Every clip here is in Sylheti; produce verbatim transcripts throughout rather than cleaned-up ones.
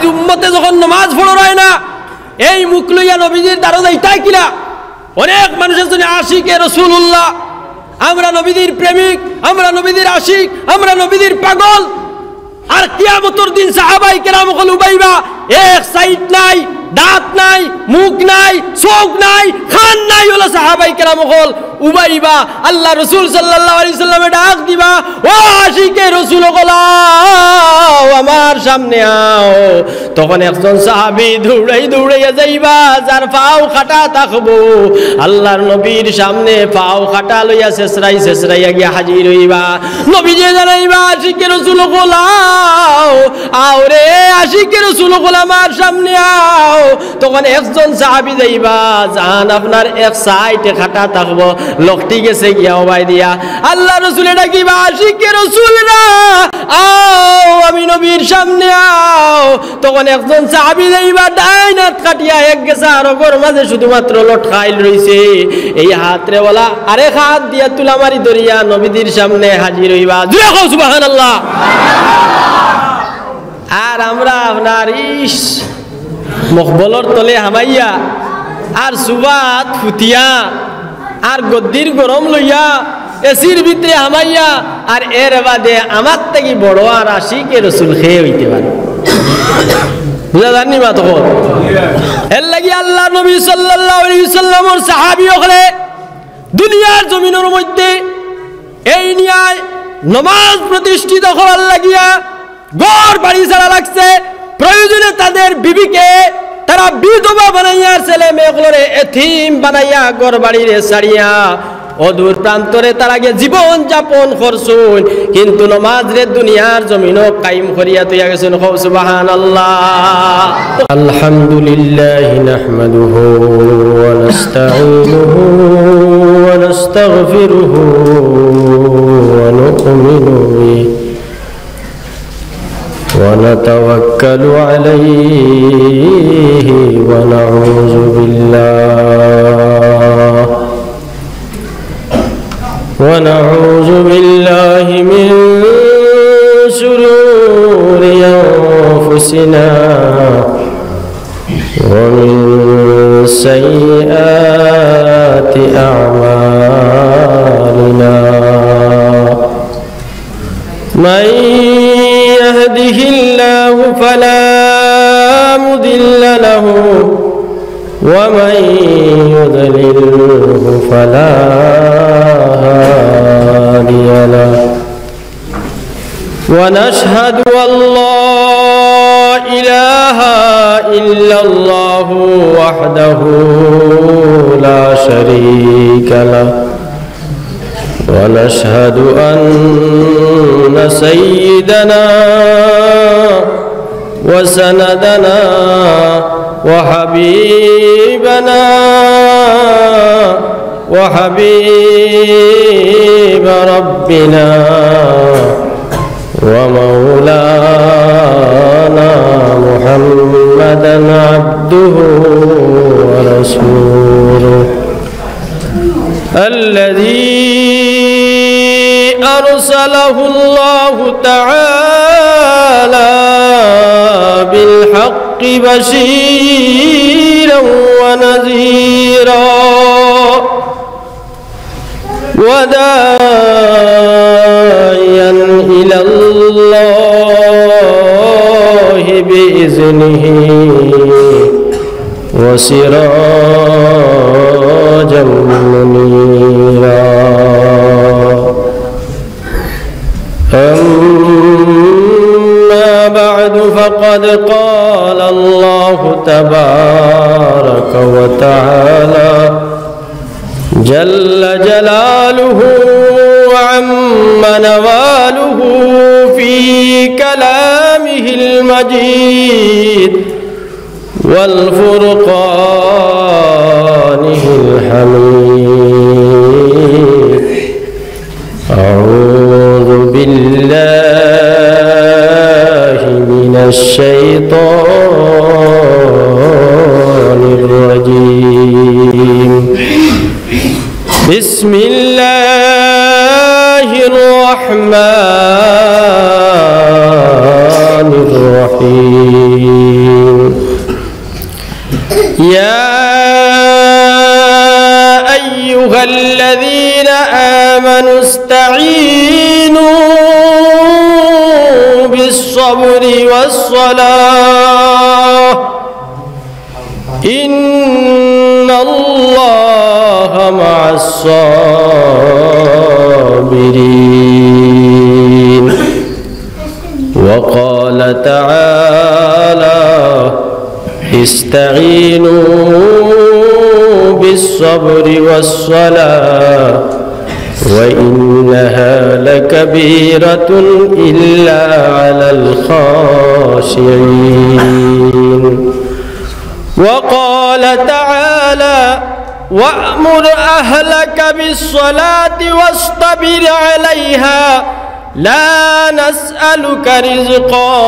উম্মতে যখন নমাজ পড়রায় না, এই মুখ লইয়া নবীজির দ্বারো যাইতা কিলা? অনেক মানুষ আছইন আশিকে রসুলুল্লাহ, আমরা নবীজির প্রেমিক, আমরা নবীজির আশিক, আমরা নবীজির পাগল। আর কিয়ামতর দিন সাহাবায়ে কেরাম অকল উবাইবা, এক সাইড নাই, দাঁত নাই, মুখ নাই, চউখ নাই, কান নাই, অলা সাহাবায়ে কেরাম অকল উবাইবা। আল্লার রসুল সাল্লাল্লাহু আলাইহি ওয়াসাল্লামে ডাক দিবা, "ও আশিকে রসুল অকল, আও, আমার সামনে আও।" তখন একজন সাহাবী দৌড়াই দৌড়াইয়া যাইবা, যার পাও কাটা থাকবো। আল্লার নবীর সামনে পাও কাটা লইয়া ছেছরাই ছেছরাইয়া গিয়া হাজির অইবা। নবীজিয়ে জানাইবা, "আশিকে রসুল অকল, আও, আও রে, আশিকে রসুল অকল, আমার সামনে আও।" তখন একজন সাহাবী যাইবা, যান আপনার এক সাইডে কাটা থাকবো, লকটি গেছে গিয়া উবাই দিয়া। আল্লার রসুলে ডাকিবা, "আশিকে রসুলরা, আও, আমি নবীর সামনে আও।" তখন একজন সাহাবী যাইবা, ডাইন আত কাটিয়া এক গেছে, আর অগর মাঝে শুধুমাত্র লটকাইল রইছে। এই আতরে অলা আরেক আত দিয়া তুলা মারি ধরিয়া নবীজির সামনে হাজির অইবা। জুরে কও সুবহানাল্লাহ। আর আমরা আপনার ইস মকবলর তলে হামাইয়া, আর সুবাত ফুতিয়া, আর গদ্দির গরম লইয়া, এসির ভিতরে হামাইয়া, আর এর বাদে আমার থাকি বড় আর আশিকে রসুল কে অইতে পারে? বুঝা যারনি মাত অখন? এর লাগি আল্লার নবী সাল্লাল্লাহু আলাইহি ওয়াসাল্লামর সাহাবী অকলে দুনিয়ার জমিনর মধ্যে এই নিয়ায় নমাজ প্রতিষ্ঠিত করার লাগিয়া ঘর বাড়ি ছাড়া লাগছে। প্রয়োজনে তাদের বিবিকে তারা বিধবা বানাইয়া, ছেলে মেয়ে অকলরে এতিম বানাইয়া, ঘর বাড়িরে ছাড়িয়া অদূর প্রান্তরে তারা গিয়া জীবন যাপন করছইন, কিন্তু নমাজরে দুনিয়ার জমিনো কায়েম করিয়া থইয়া গেছইন। কও সুবহানাল্লাহ। الحمد لله نحمده ونستعينه ونستغفره ونؤمن به ونتوكل عليه ونعوذ بالله، ونعوذ بالله من شرور أنفسنا ومن سيئات أعمالنا. من يهده الله فلا مضل له، ومن يضلله فلا هادي له. ونشهد أن لا إله إلا الله وحده لا شريك له، ونشهد أن سيدنا وسندنا وحبيبنا وحبيب ربنا ومولانا محمدا عبده ورسوله، الذي أرسله الله تعالى بالحق بشيرا ونذيرا، وداعيا إلى الله بإذنه وسراجا منيرا. أما بعد، فقد قال الله تبارك وتعالى جل جلاله وعم نواله في كلامه المجيد وفرقانه الحميد. أعوذ بالله من الشيطان الرجيم. بسم الله الرحمن الرحيم. يا أيها الذين آمنوا استعينوا بالصبر والصلاة، إن الله مع الصابرين. وقال تعالى: استعينوا بالصبر والصلاة، وإنها لكبيرة إلا على الخاشعين. وقال تعالى: وأمر أهلك بالصلاة واصطبر عليها، لا نسألك رزقا،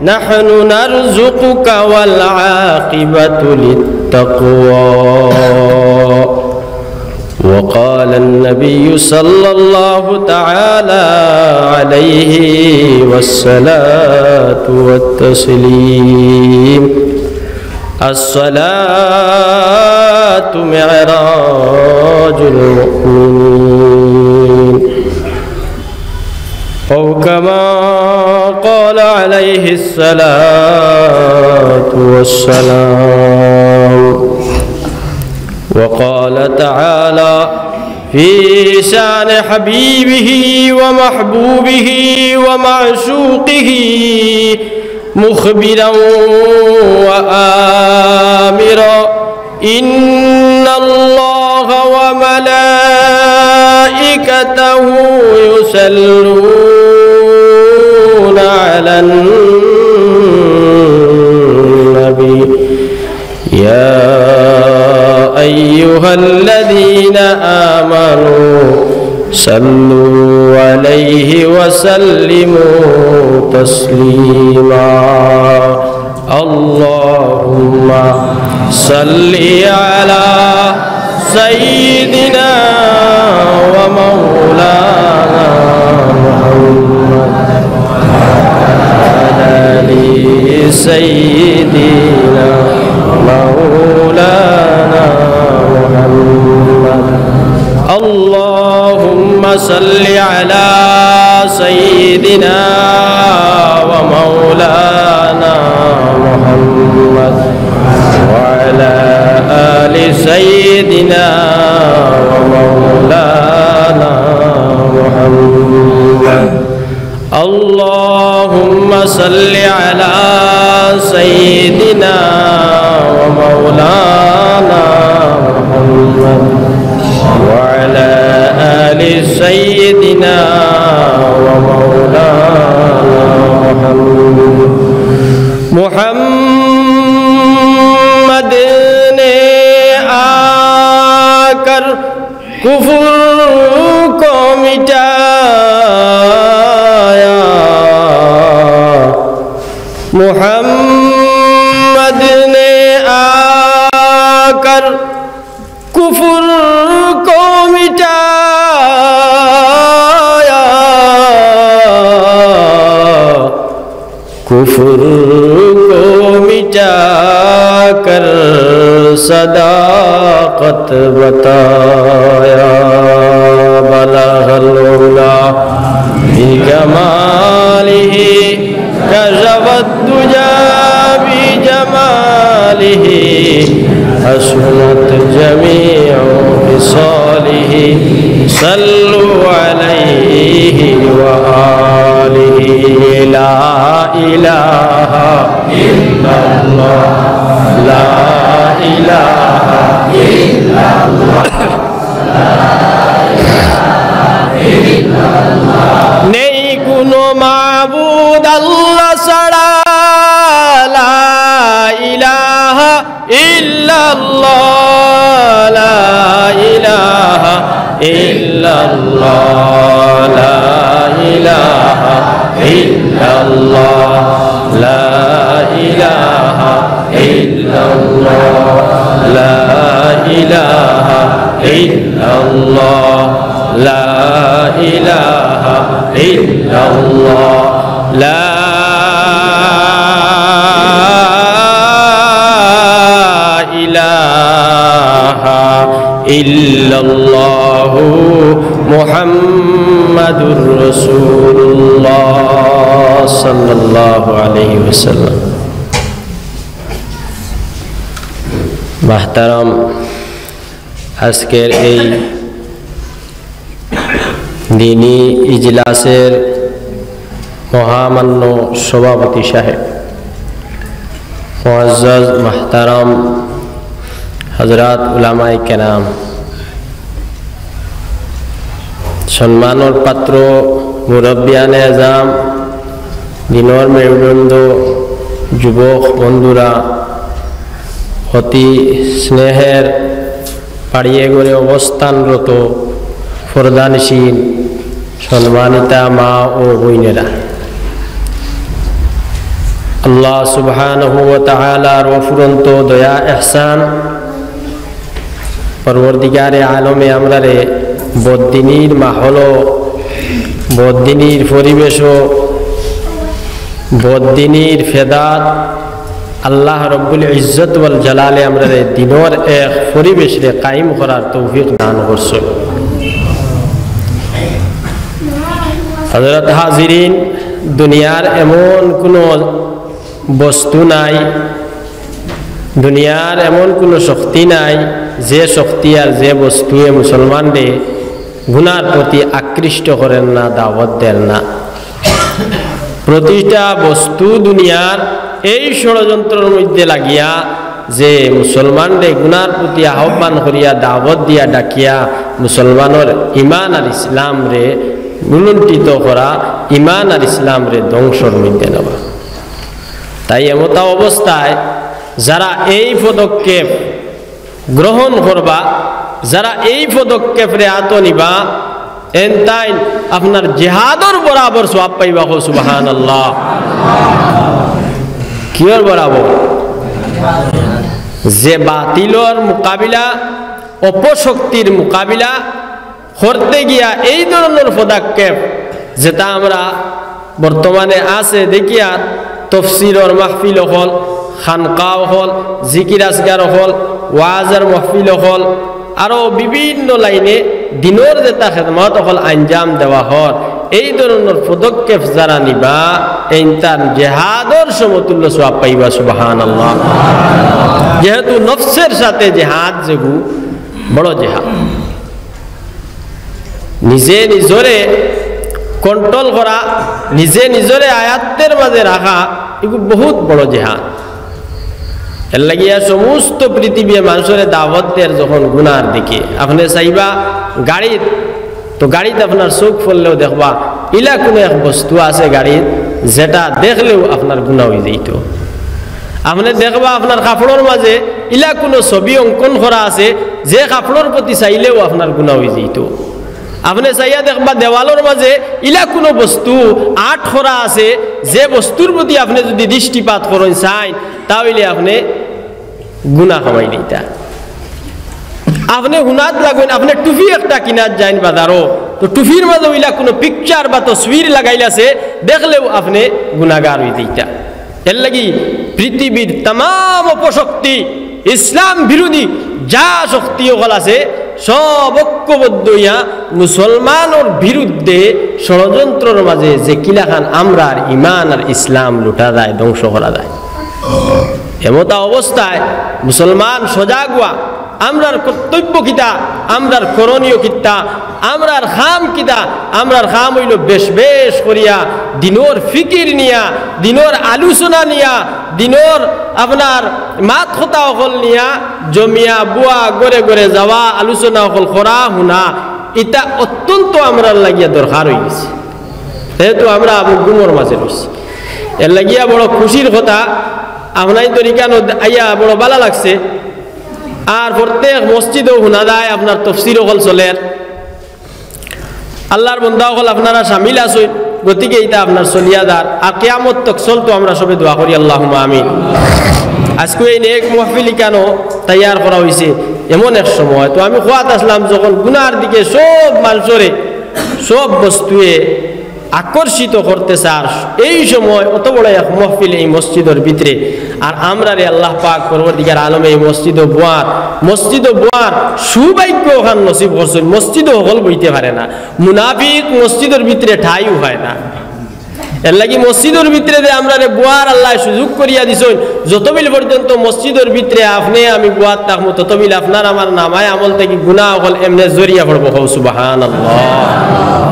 نحن نرزقك، والعاقبة للتقوى. وقال النبي صلى الله تعالى عليه والصلاة والتسليم: الصلاة معراج المؤمنين، أو كما قال عليه الصلاة والسلام. وقال تعالى في شان حبيبه ومحبوبه ومعشوقه مخبرا وآمرا: إن الله وملائكته يصلون على النبي، يا أيها الذين آمنوا صلوا عليه وسلموا تسليما. اللهم صل على سيدنا ومولانا محمد وعلى آل سيدنا مولانا محمد. اللهم صل على سيدنا ومولانا محمد وعلى آل سيدنا ومولانا محمد. اللهم صل على سيدنا ومولانا محمد وعلى آل سيدنا ومولانا محمد. محمد نے آ کر کفر کو مٹایا، محمد نے آ کر کفر کو مٹایا، کفر کو مٹا کر صداقت بتایا۔ بلغ العلا بكماله، كشف الدجى بجماله، حسنت جميع خصاله، صلوا عليه وآله۔ لا إله إلا الله، لا إله إلا الله۔ নেই কোনো মাবুদ আল্লাহ ছাড়া, লা ইলাহা ইল্লাল্লাহ, লা ইলাহা ইল্লাল্লাহ, লা ইলাহা ইল্লাল্লাহ, লা ইলাহা ইল্লাল্লাহ, লা ইলাহা ইল্লাল্লাহ, লা ইলাহা ইল্লাল্লাহ, লা إلا الله محمد رسول الله صلى الله عليه وسلم. মাহতারাম, আজকের এই দিনী ইজলাসের মহামান্য সভাপতি সাহেব, মুআজ্জাজ মাহতারাম হযরত উলামায়ে কেরাম, সম্মানর পাত্র মুরব্বিয়ানে আজম, দিনর মেরুদণ্ড, যুবক বন্ধুরা, অতি স্নেহের পাড়িয়ে ঘরে অবস্থানরত পর্দানশীল সম্মানিতা মা ও বইনেরা, আল্লাহ সুবহানাহু ওয়া তাআলার অফুরন্ত দয়া এহসান, পরওয়ারদিগারে আলমে আমরারে বদিনীর মাহলো, বদিনীর পরিবেশো, বদিনীর ফেদাত আল্লাহ রব্বুল ইজ্জত ওয়াল জালালে আমরারে দিনর এক পরিবেশরে কায়েম করার তৌফিক দান করছইন। হযরত হাজিরিন, দুনিয়ার এমন কুনু বস্তু নাই, দুনিয়ার এমন কুনু শক্তি নাই, যে শক্তি আর যে বস্তুয়ে মুসলমানরে গুনার প্রতি আকৃষ্ট করের না, দাওয়াত দের না। প্রতিটা বস্তু দুনিয়ার এই ষড়যন্ত্রর মধ্যে লাগিয়া যে মুসলমানরে গুনার প্রতি আহ্বান করিয়া, দাওয়াত দিয়া, ডাকিয়া মুসলমানর ইমান আর ইসলামরে গুলুণ্ঠিত করা, ইমান আর ইসলামরে ধ্বংসর মধ্যে নেওয়া। তাই এমতা অবস্থায় যারা এই পদক্ষেপ গ্রহণ করবা, যারা এই পদক্ষেপরে আতো নিবা, এনতাইন আপনার জেহাদর বরাবর সওয়াব পাইবা। কও সুবহানাল্লাহ। কিয়র বরাবর? যে বাতিলর মোকাবিলা, অপশক্তির মোকাবিলা করতে গিয়া এই ধরনর পদক্ষেপ, যেটা আমরা বর্তমানে আছে দেখিয়ার, তফসিরর মাহফিল অকল, খানকা অকল, জিকির আজগার অকল, ওয়াজর মাহফিল অকল, আরো বিভিন্ন লাইনে দিনর যেটা খেদমত অকল আঞ্জাম দেওয়া হর, এই ধরনর পদক্ষেপ যারা নিবা, এইনতান জেহাদর সমতুল্য সওয়াব পাইবা। সুবহানাল্লাহ। যেহেতু নফসের সাথে জেহাদ যেগু বড় জেহাদ। নিজে নিজরে control করা, নিজে নিজরে আয়ত্তের মাঝে রাখা, এগু বহুত বড় জেহাদ। এর লাগিয়া সমস্ত পৃথিবীর মানুষরে দাওয়াত দের যখন গুনার দিকে, আপনে চাইবা গাড়িত, তো গাড়িত আপনার চোখ পড়লেও দেখবা ইলা কুনু এক বস্তু আছে গাড়িত, যেটা দেখলেও আপনার গুনা অই যাইতো। আপনে দেখবা আপনার কাপড়র মাঝে ইলা কুনু ছবি অঙ্কন করা আছে, যে কাপড়র প্রতি চাইলেও আপনার গুনা অই যাইতো। আপনে চাইয়া দেখবা দেওয়ালর মাঝে ইলা কুনু বস্তু art করা আছে, যে বস্তুর প্রতি আপনে যুদি দৃষ্টিপাত করইন চাইন, তা অইলে আপনে গুনা কামাই দিতা। আপনে হুনাত লাগইন, আপনে টুপি একটা কিনাত যাইন বাজারো, তো টুপির মাঝে ইলা কুনু picture বা তসবির লাগাইল আছে, দেখলেও আপনে গুনাগার অই যাইতা। এর লাগি পৃথিবীর তামাম অপশক্তি, ইসলাম বিরোধী যা শক্তি অকল আছে, সব ঐক্যবদ্ধ অইয়া মুসলমানর বিরুদ্ধে ষড়যন্ত্রর মাঝে যে কিলাখান আমরার ইমান আর ইসলাম লুটা যায়, ধ্বংস করা যায়। এমতা অবস্থায় মুসলমান সজাগ অওয়া, আমরার কর্তব্য কিতা, আমরার করণীয় কিতা, আমরার কাম কিতা? আমরার কাম অইলো বেশ বেশ করিয়া দিনর ফিকির নিয়া, দিনর আলোচনা নিয়া, দিনর আপনার মাত কথা অকল নিয়া জমিয়া বুয়া ঘরে ঘরে যাওয়া, আলোচনা অকল করা, হুনা, ইতা অত্যন্ত আমরার লাগিয়া দরকার অই গেছে। যেহেতু আমরা আবু গুমর মাঝে রইছি, এর লাগিয়া বড় খুশির কথা, আপনাইনতর ইখানো আইয়া বড় ভালা লাগছে। আর প্রত্যেক মসজিদো হুনা যায় আপনার তফসির অকল চলের, আল্লার বন্দা অকল আপনারা শামিল আছইন, গতিকে ইতা আপনার চলিয়া যার, আর কিয়ামত তক চলতো, আমরা সবে দোয়া করি, আল্লাহুম্মা আমিন। আজকে এই নেক মাহফিল ইখানো তৈয়ার করা অইছে এমন এক সময়, তো আমি কওয়াত আছলাম যখন গুনার দিকে সব মানষরে, সব বস্তুয়ে আকর্ষিত করতে চার। এই সময় অত বড় এক মহফিল এই মসজিদর ভিতরে, আর আমরারে আল্লাহ পাক পরওয়ারদিগার আলমে এই মসজিদো বওয়ার, মসজিদো বওয়ার সৌভাগ্য অখান নসিব করছইন। মসজিদো হকল বইতে পারে না, মুনাফিক মসজিদর ভিতরে ঠাইও হয় না। এরলাগি মসজিদর ভিতরে যে আমরারে বওয়ার আল্লায় সুযোগ করিয়া দিছইন, যতবিল পর্যন্ত মসজিদর ভিতরে আপনে আমি বওয়াত থাকমু, ততবিল আপনার আমার নামায় আমল থাকি গুনা অকল এমনে ঝরিয়া পড়বো। কও সুবহানাল্লাহ।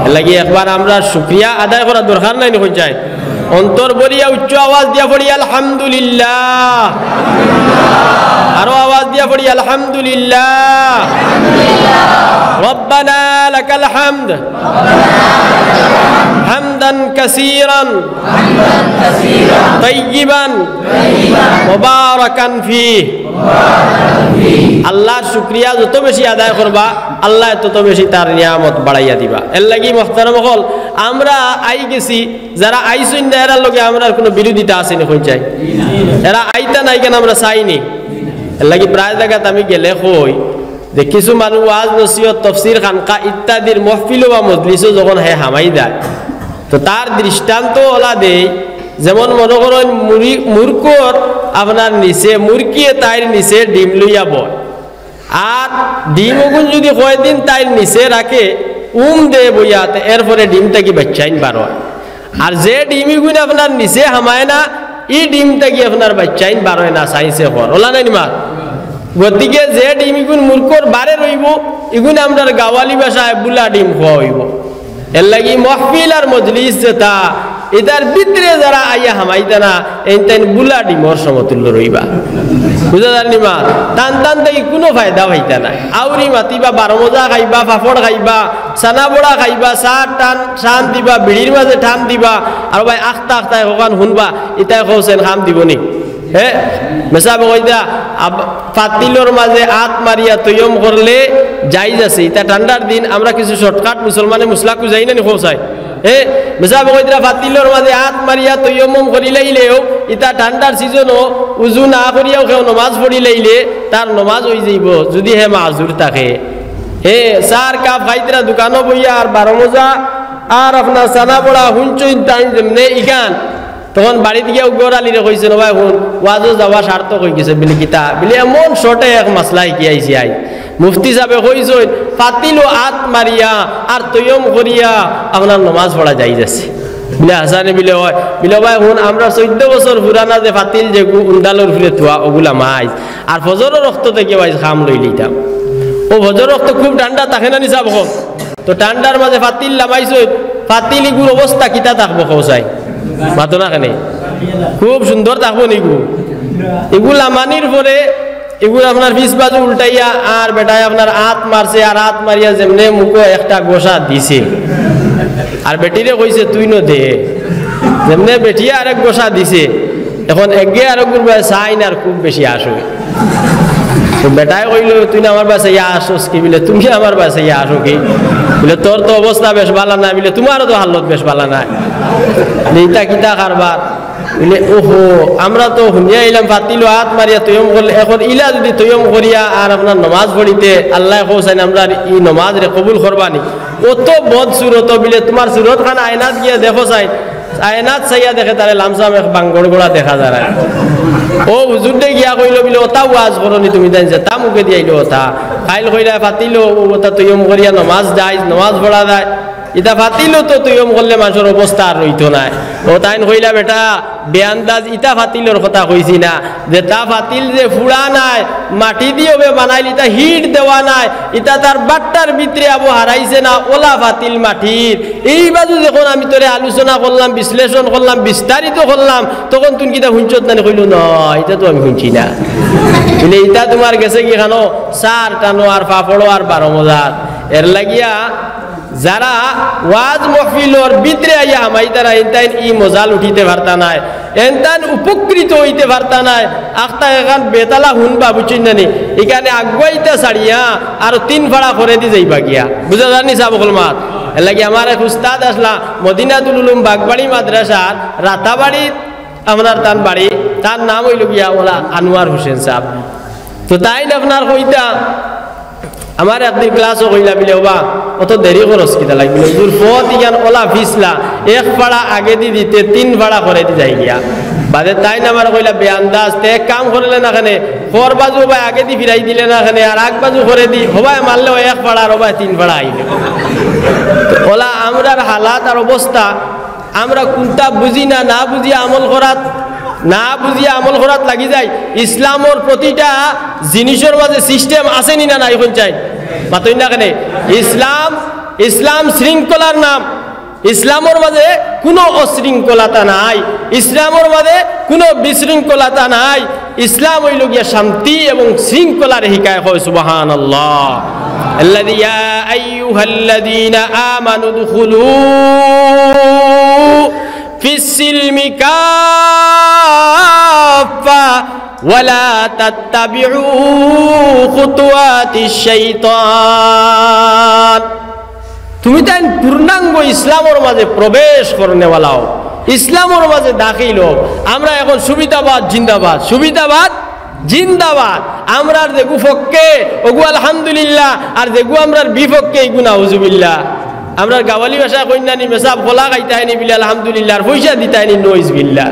এরলাগি একবার আমরার শুকরিয়া আদায় করার দরকার নায় নি? কইন চাই, অন্তর ভরিয়া উচ্চ আওয়াজ দিয়া পড়ি আলহামদুলিল্লাহ, আরো আওয়াজ দিয়া পড়ি আলহামদুলিল্লাহ। রব্বানা লাকাল হামদ হামদান কাসীরান তাইয়িবান মুবারাকান ফি। আল্লাহর শুকরিয়া যত বেশি আদায় করবা, আল্লায় তত বেশি তার নিয়ামত বাড়াইয়া দিবা। এরলাগি মোহতারাম অকল, আমরা আই গেছি, যারা আইছইন না, এরার লগে আমরার কুনু বিরোধিতা আছে নি? কইন চাই, এরা আইতা নায় কেনে আমরা চাই নি? এরলাগি প্রায় জাগাত আমি গেলে কই যে কিছু মানুষ ওয়াজ নসিহত, তফসির, খানকা ইত্যাদির মহফিলো বা মজলিসো যখন হে হামাই যায়, তো তার দৃষ্টান্ত অলা দেই, যেমন মনো করইন মুরি-, মুরগর আপনার নিচে, মুরগিয়ে তাইর নিচে ডিম লইয়া বয়, আর ডিম অগুন যুদি কয়দিন তাইর নিচে রাখে, উম দে বইয়া, তে এরপরে ডিম থাকি বাইচ্চাইন বারয়। আর যে ডিম ইগুন আপনার নিচে হামায় না, ই ডিম থাকি আপনার বাইচ্চাইন বারয় না, সাইন্সে কর। অলা নায় নি মাত? গতিকে যে ডিম ইগুন মুরগর বারে রইবো, ইগুন আমরার গাওয়ালি ভাষায় বুলা ডিম কওয়া অইবো। এরলাগি মহফিল আর মজলিস যেতা, ইতার ভিতরে যারা আইয়া হামাইতা না, এইন তাইন বুলা ডিমর সমতুল্য রইবা। বুঝা যার নি মাত? তান তান থাকি কুনু ফায়দা পাইতা নায়। আউরি মাতিবা, বারো মজা খাইবা, পাপড় খাইবা, চানা বড়া খাইবা, চা টান, টান দিবা, বিড়ির মাঝে টান দিবা, আর ভাই আখতা আখতায় কখান হুনবা, ইতায় কওছেন কাম দিবো নি? হে, মেসাব কইতা, আব-, ফাতিলর মাঝে আত মারিয়া তৈয়ম করলে জাইজ আছে। ইতা ঠান্ডার দিন আমরা কিছু shortcut মুসলমানে মুসলা খুজাই না নি কও চাই। হে, মেসাব কইতরা ফাতিলর মাঝে আত মারিয়া তৈয়মম করি লাইলেও ইতা ঠান্ডার সিজনও উজু না করিয়াও কেউ নমাজ পড়ি লাইলে তার নমাজ অই যাইবো, যুদি হে মাজুর থাকে। হে, চার কাপ খাইতরা দোকানো বইয়া আর বারো মজা আর আপনার চানা বড়া হুনছইন তাইন যেমনে ইখান, তখন বাড়িত গিয়া উগর আলীরে কইছে, "ও ভাই হুন, ওয়াজো যাওয়া সার্থক অই গেছে।" বিলে, "কিতা?" বিলে, "এমন short-এ এক মাসলা হিকি আইছি আই। মুফতি সাবে কইছইন, ফাতিলো আত মারিয়া আর তৈয়ম করিয়া আপনার নমাজ পড়া জাইজ আছে।" বিলে, "হাছা নি?" বিলে, "অয়।" বিলে, "ও ভাই হুন, আমরা চৌদ্দ বছর পুরানা যে ফাতিল যেগু উন্দালর উপরে থুয়া, ওগুলা মাইজ। আর ফজরর অক্ত থাকি মাইজ কাম লইলিতাম। ও ফজরর অক্ত খুব ঠান্ডা থাকে না নি সাব অকল?" তো ঠান্ডার মাঝে ফাতিল লামাইছইন, ফাতিল ইগুর অবস্থা কিতা থাকবো কও চাই? মাতো না কেনে? খুব সুন্দর থাকবো নি ইগু? ইগু লামানির পরে ইগুর আপনার পিছ বাজু উল্টাইয়া আর বেটায় আপনার আত মারছে, আর আত মারিয়া যেমনে মুখো একটা গোসা দিছে, আর বেটিরে কইছে, "তুই ন দে।" যেমনে বেটিয়ে আরেক গোসা দিছে, এখন এগে আরেক গুরবায় চাইন আর খুব বেশি আশ অয়। তো বেটায় কইলো, "তুই না আমার বায় চাইয়া আশোস কি?" বিলে, "তুমি আমার বায় চাইয়া আশো কি?" বিলে, "তোর তো অবস্থা বেশ বালা নায়।" বিলে, "তুমারও তো হালত বেশ বালা নায়।" বিলে, "ইতা কিতা কারবার?" বিলে, "ওহো, আমরা তো হুনিয়া আইলাম ফাতিলো আত মারিয়া তৈয়ম করলে, এখন ইলা যুদি তৈয়ম করিয়া আর আপনার নমাজ পড়িতে, আল্লায় কও চাইন আমরার ই নমাজরে কবুল করবা নি?" অত বদ সুরত। বিলে, "তুমার সুরত খান আয়নাত গিয়া দেখো চাই।" আয়নাত চাইয়া দেখে তারে লামসাম এক বাঙ্গর গোড়া দেখা যার। ও হুজুররে গিয়া কইলো, বিলে, "অতা ওয়াজ করো নি তুমি?" তাইন যেতা মুখে দি আইলো অতা। কাইল কইলা, "ফাতিলো, ও অতা তৈয়ম করিয়া নমাজ জাইজ, নমাজ পড়া যায়।" ইতা ফাতিলো তো তৈয়ম করলে মানষর অবস্থা আর রইতো নায়। ও তাইন কইলা, "বেটা, বেআন্দাজ ইতা ফাতিলর কথা কইছি না, যেতা ফাতিল যে ফুড়া নায়, মাটি দি অবে বানাইল, ইতা হিট দেওয়া নায়, ইতা তার বাট্টার ভিতরে আবু হারাইছে না, ওলা ফাতিল মাটির।" এই বাজু যখন আমি তোরে আলোচনা করলাম, বিশ্লেষণ করলাম, বিস্তারিত করলাম, তখন তুই কিতা হুনছত না নি? কইলো, "না, ইতা তো আমি হুনছি না।" বিলে, "ইতা তুমার গেছে কি খানো? চার টানো আর পাপড়ো আর বারো মজার।" এর লাগিয়া যারা ওয়াজ মহফিলর ভিতরে আইয়া হামাইতারা, এনতাইন ই মজা লুটিতে পারতা নায়, এনতাইন উপকৃত অইতে পারতা নায়। আখতা এখান বেতালা হুনবা, বুঝছইন না নি? ইখানে আগুয়াইতা ছাড়িয়া আরো তিন ফাড়া করে দি যাইবা গিয়া। বুঝা যার নি সাব অকল মাত? এর লাগি আমার এক উস্তাদ আসলা মদিনাতুল উলুম বাগবাড়ি মাদ্রাসার রাতাবাড়ি, আপনার তান বাড়ি, তার নাম অইলো গিয়া ওলা আনোয়ার হোসেন সাব। তো তাইন আপনার কইতা আমার একদিন ক্লাসো কইলা বিলে, "ওবা, অত দেরি করস কিতা লাগি?" বিলে, "হুজুর, পথ ইখান অলা পিছলা, এক ফাড়া আগেদি দিতে তিন ফাড়া করেদি যাইগিয়া।" বাদে তাইন আমারে কইলা, "বেআন্দাজ, তে এক কাম করলে না কেনে, খর বাজু ওবায় আগেদি ফিরাই দিলে না কেনে, আর আগ বাজু করেদি, হবায় মারলে অয় এক ফাড়া আর ওবায় তিন ফাড়া আইলে।" অলা আমরার হালাত আর অবস্থা, আমরা কুনতা বুঝি না, না বুঝিয়া আমল করাত, না বুঝিয়া আমল করাত লাগি যাই। ইসলামর প্রতিটা জিনিসর মাঝে system আছে নি না নাই, কইন চাই? মাতইন না কেনে? ইসলাম, ইসলাম শৃঙ্খলার নাম। ইসলামর মাঝে কুনু অশৃঙ্খলতা নাই, ইসলামর মাঝে কুনু বিশৃঙ্খলতা নাই। ইসলাম অইলো গিয়া শান্তি এবং শৃঙ্খলার হিকায়। কও সুবহানাল্লাহ। الذي يا أيها الذين آمنوا ادخلوا في السلم كافة ولا تتبعوا خطوات الشيطان। তুমি তাইন পূর্ণাঙ্গ ইসলামর মাঝে প্রবেশ করনেওয়ালা অও, ইসলামর মাঝে দাখিল অও। আমরা এখন সুবিধাবাদ জিন্দাবাদ, সুবিধাবাদ জিন্দাবাদ। আমরার যেগু পক্ষে, ওগু আলহামদুলিল্লাহ, আর যেগু আমরার বিপক্ষে, ইগু নাউজুবিল্লাহ। আমরার গাওয়ালি ভাষায় কইন না নি, "মেসাব কলা খাইতায় নি বিলে আলহামদুলিল্লাহ, আর পয়সা দিতায় নি নইজবিল্লাহ।"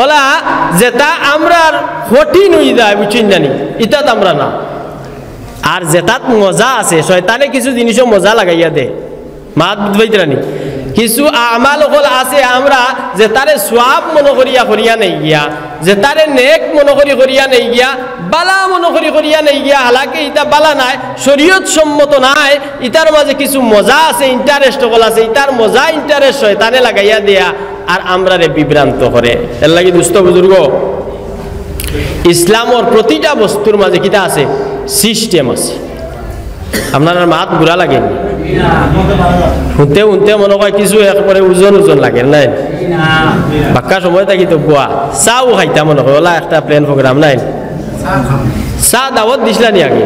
অলা যেটা আমরার কঠিন অই যায়, বুঝছইন না নি? ইতাত আমরা না। আর যেটাত মজা আছে, শয়তানে কিছু জিনিসও মজা লাগাইয়া দে। মাত বুঝবাইতরা নি? কিছু আমাল অকল আছে, আমরা যেটারে সওয়াব মনো করিয়া করিয়া নেই গিয়া, যেটারে নেক মনো করি করিয়া নেই গিয়া, বালা মনো করি করিয়া নেই গিয়া, হালাকে ইটা বালা নায়, শরীয়ত সম্মত নায়। ইটার মাঝে কিছু মজা আছে, interest অকল আছে, ইটার মজা interest শয়তানে লাগাইয়া দেয়া, আর আমরারে বিভ্রান্ত করে। এর লাগি দুস্ত বুজুর্গ, ইসলামর প্রতিটা বস্তুর মাঝে কিতা আছে? System আছে। আপনারার মাত বুরা লাগে নি? হুনতে হুনতে মনো কয় কিছু একবারে ওজন ওজন লাগে, নায়? বাক্কা সময় থাকি তো বুয়া। চাও খাইতা মনো কয়, অলা একটা plan program, নায়? চা দাওয়াত দিছলা নি আগে?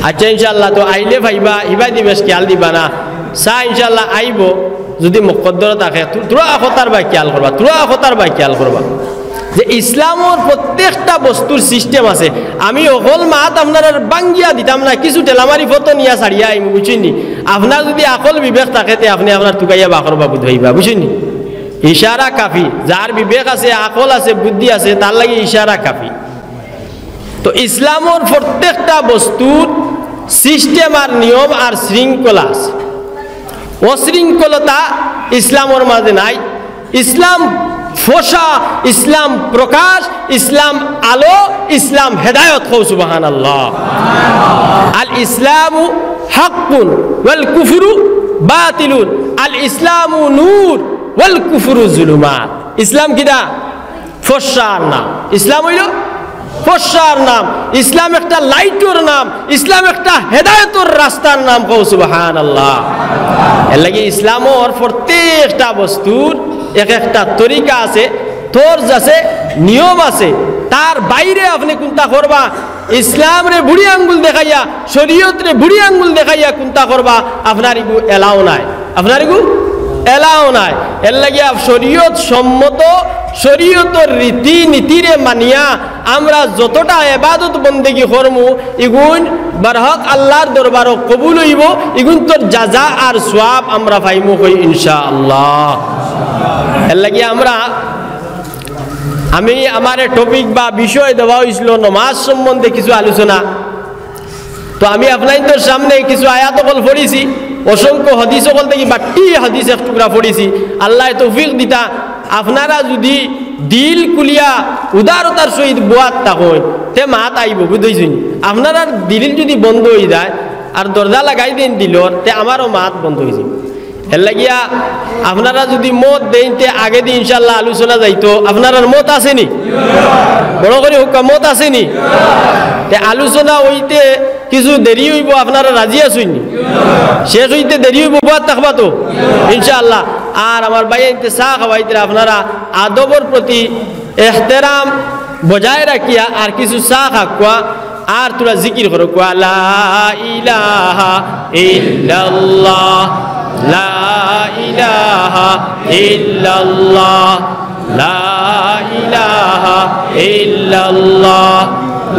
আচ্ছা, ইনশাআল্লাহ, তো আইলে পাইবা, ইবায়দি বেশ খেয়াল দিবা না। চা ইনশাআল্লাহ আইবো, যুদি মুকদ্দর থাকে, থু-, থুড়া কথার বায় খেয়াল করবা, থুড়া কথার বায় খেয়াল করবা। যে ইসলামর প্রত্যেকটা বস্তুর system আছে। আমি অকল মাত আপনারার বাঙ্গিয়া দিতাম না, কিছু ঠেলামারি ফটো নিয়া ছাড়িয়া আইমু, বুঝছইন নি? আপনার যুদি আকল বিবেক থাকে, তে আপনে আপনার তুকাইয়া বার করবা, বুঝ পাইবা, বুঝছইন নি? ইশারা কাফি। যার বিবেক আছে, আকল আছে, বুদ্ধি আছে, তার লাগি ইশারা কাফি। তো ইসলামর প্রত্যেকটা বস্তুর system আর নিয়ম আর শৃঙ্খলা আছে। অশৃঙ্খলতা ইসলামর মাঝে নাই। ইসলাম ফসা, ইসলাম প্রকাশ, ইসলাম আলো, ইসলাম হেদায়ত। কও সুবহানাল্লাহ। আল ইসলামু হাক্কুন ওয়াল কুফরু বাতিলুন। আল ইসলামু নূর ওয়াল কুফরু জুলুমাত। ইসলাম কিতা? ফসার নাম। ইসলাম অইলো ফসার নাম। ইসলাম একটা লাইটর নাম। ইসলাম একটা হেদায়তর রাস্তার নাম। কও সুবহানাল্লাহ। এর লাগি ইসলামর প্রত্যেকটা বস্তুর এক একটা তরিকা আছে, তর্জ আছে, নিয়ম আছে। তার বাইরে আপনে কুনতা করবা, ইসলামরে বুড়ি আঙ্গুল দেখাইয়া, শরীয়তরে বুড়ি আঙ্গুল দেখাইয়া কুনতা করবা, আপনার ইগু allow নাই, আপনার ইগু allow নাই। এর লাগিয়া শরীয়ত সম্মত, শরীয়তর রীতি নীতিরে মানিয়া আমরা যতটা এবাদত বন্দেগি করমু, ইগুন বারহক আল্লাহর দরবারো কবুল অইবো, ইগুনতর জাযা আর সওয়াব আমরা পাইমু কই ইনশাআল্লাহ। এর লাগিয়া আমরা আমি, আমারে topic বা বিষয় দেওয়া অইছিল নমাজ সম্বন্ধে কিছু আলোচনা। তো আমি আপনাইনতর সামনে কিছু আয়াত অকল পড়ছি, অসংখ্য হাদিস অকল থাকি বাট্টি হাদিস এক টুকরা পড়ছি। আল্লায় তৌফিক দিতা, আপনারা যুদি দিল খুলিয়া উদারতার সহিত বওয়াত থাকইন, তে মাত আইবো, বুঝছইন? আপনারার দিল যুদি বন্ধ অই যায় আর দরজা লাগাই দেইন দিলর, তে আমারও মাত বন্ধ অই যাইবো। এর লাগিয়া আপনারা যুদি মত দেইন, তে আগেদি ইনশাআল্লাহ আলোচনা যাইতো। আপনারার মত আছে নি? বড় করি কউক্কা, মত আছে নি? তে আলোচনা অইতে কিছু দেরি অইবো, আপনারা রাজি আছইন নি? শেষ অইতে দেরি অইবো, বওয়াত থাকবা তো ইনশাআল্লাহ। আর আমার ভাইয়াইন্তে চা খাওয়াইতরা, আপনারা আদবর প্রতি এহতেরাম বজায় রাখিয়া আর কিছু চা খাউক্কা, আর থুড়া জিকির করউক্কা, লা ইলাহা ইল্লাল্লাহ, লা ইলাহা ইল্লাল্লাহ, লা ইলাহা ইল্লাল্লাহ,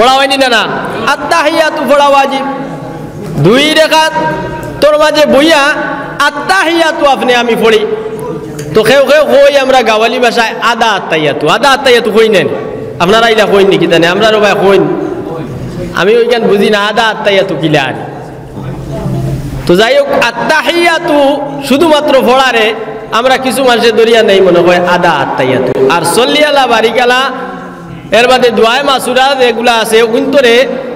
পড়া অয়নি না, না? আত্তাহিয়াতু পড়া ওয়াজিব। দুই রেকাতর মাঝে বইয়া আত্তাহিয়াতু আপনে আমি পড়ি। তো কেউ কেউ কই আমরা গাওয়ালি ভাষায় আধা আত্তাহিয়াতু, আধা আত্তাহিয়াতু কই নেন। আপনারা ইলা কইন নি কিতা নে? আমরা রে ভাই কইন। আমি ওইখান বুঝি না, আধা আত্তাহিয়াতু কিলা আর। তো যাই হোক, আত্তাহিয়াতু শুধুমাত্র পড়ারে আমরা কিছু মানুষে ধরিয়া নেই মনে হয় আধা আত্তাহিয়াতু। আর সল্লি আলা বারিক আলা, এর বাদে দোয়ায়ে মাসুরা যেগুলা আছে, অগুন্তরে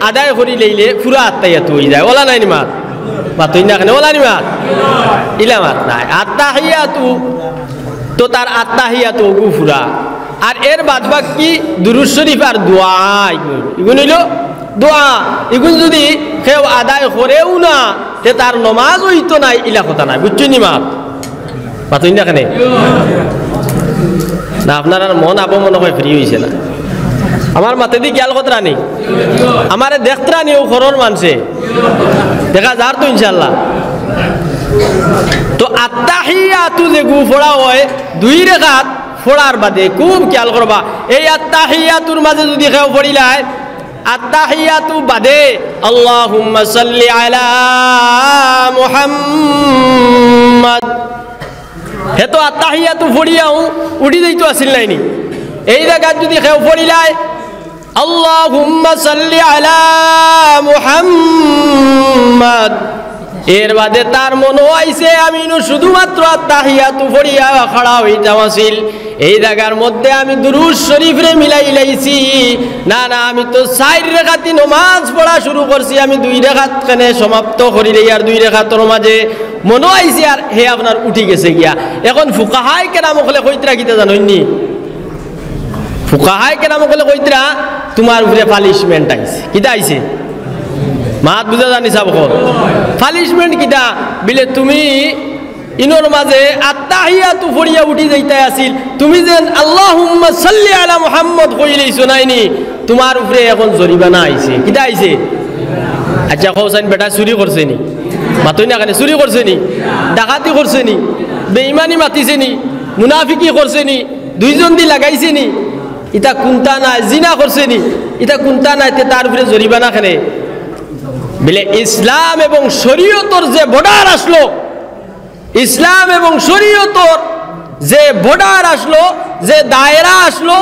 আদায় করি লইলে পুরা আত্তাহিয়াতু অই যায়। ওলা নায় নি মাত? মাতইন না কেনে? ওলা নি মাত? ইলা মাত নায়। আত্তাহিয়াতু তো তার আত্তাহিয়াতু অগু পুরা। আর এর বাদ বাকি দুরুদ শরীফ আর দোয়া, ইগুন, ইগুন অইলো দোয়া। ইগুন যুদি কেউ আদায় করেও না, তে তার নমাজ অইতো নায়, ইলা কথা নায়। বুঝছইন নি মাত? মাতইন না কেনে? না, আপনারার মন আবো মনে হয় free অইছে না। আমার মাতেদি খিয়াল কররা নি? আমারে দেখরা নি অউ ঘরর মানষে? দেখা যার তো ইনশাআল্লাহ। তো আত্তাহিয়াতু যেগু পড়া অয় দুই রেকাত পড়ার বাদে, খুব খিয়াল করবা, এই আত্তাহিয়াতুর মাঝে যুদি কেউ পড়িলায়, আত্তাহিয়াতু বাদে, আল্লাহুম্মা সাল্লি আলা মুহাম্মাদ। হে তো আত্তাহিয়াতু পড়িয়াউ উঠি যাইতো আছিল নায় নি? এই জাগাত যুদি কেউ পড়িলায়, আল্লাহুম্মা সাল্লি আলা মুহাম্মাদ। এর বাদে তার মনো আইছে, আমি নু শুধুমাত্র আত্তাহিয়াতু পড়িয়া খাড়া অইতাম আছিল। এই জাগার মধ্যে আমি দুরুদ শরীফরে মিলাই লাইছি। না, না, আমি তো চাইর রেকাতি নমাজ পড়া শুরু করছি, আমি দুই রেকাত কেনে সমাপ্ত করি দেই, আর দুই রেকাতর মাঝে মনো আইছে, আর হে আপনার উঠি গেছে গিয়া। এখন ফুকাহায়ে কেরাম অকলে কইতরা কিতা জানইন নি? ফুকাহায়ে কেরাম অকলে কইতরা, তুমার উপরে punishment আইছে। কিতা আইছে? মাত বুঝা যার নি সাব অকল? Punishment কিতা? বিলে তুমি ইনোর মাঝে আত্তাহিয়াতু পড়িয়া উঠি যাইতায় আছিল, তুমি যেন আল্লাহুম্মা সাল্লি আলা মুহাম্মদ কইলাইছো নায় নি, তুমার উপরে এখন জরিমানা আইছে। কিতা আইছে? আচ্ছা, কও চাইন, বেটা চুরি করছে নি? মাতইন না কেনে? চুরি করছে নি? ডাকাতি করছে নি? বেইমানি মাতিছে নি? মুনাফিকি করছে নি? দুইজন দি লাগাইছে নি? ইতা কুনতা নায়? জিনা করছে নি? ইতা কুনতা নায়? তে তার উপরে জরিমানা কেনে? বিলে ইসলাম এবং শরীয়তর যে border আছলো, ইসলাম এবং শরীয়তর যে border আছলো, যে দায়রা আছলো,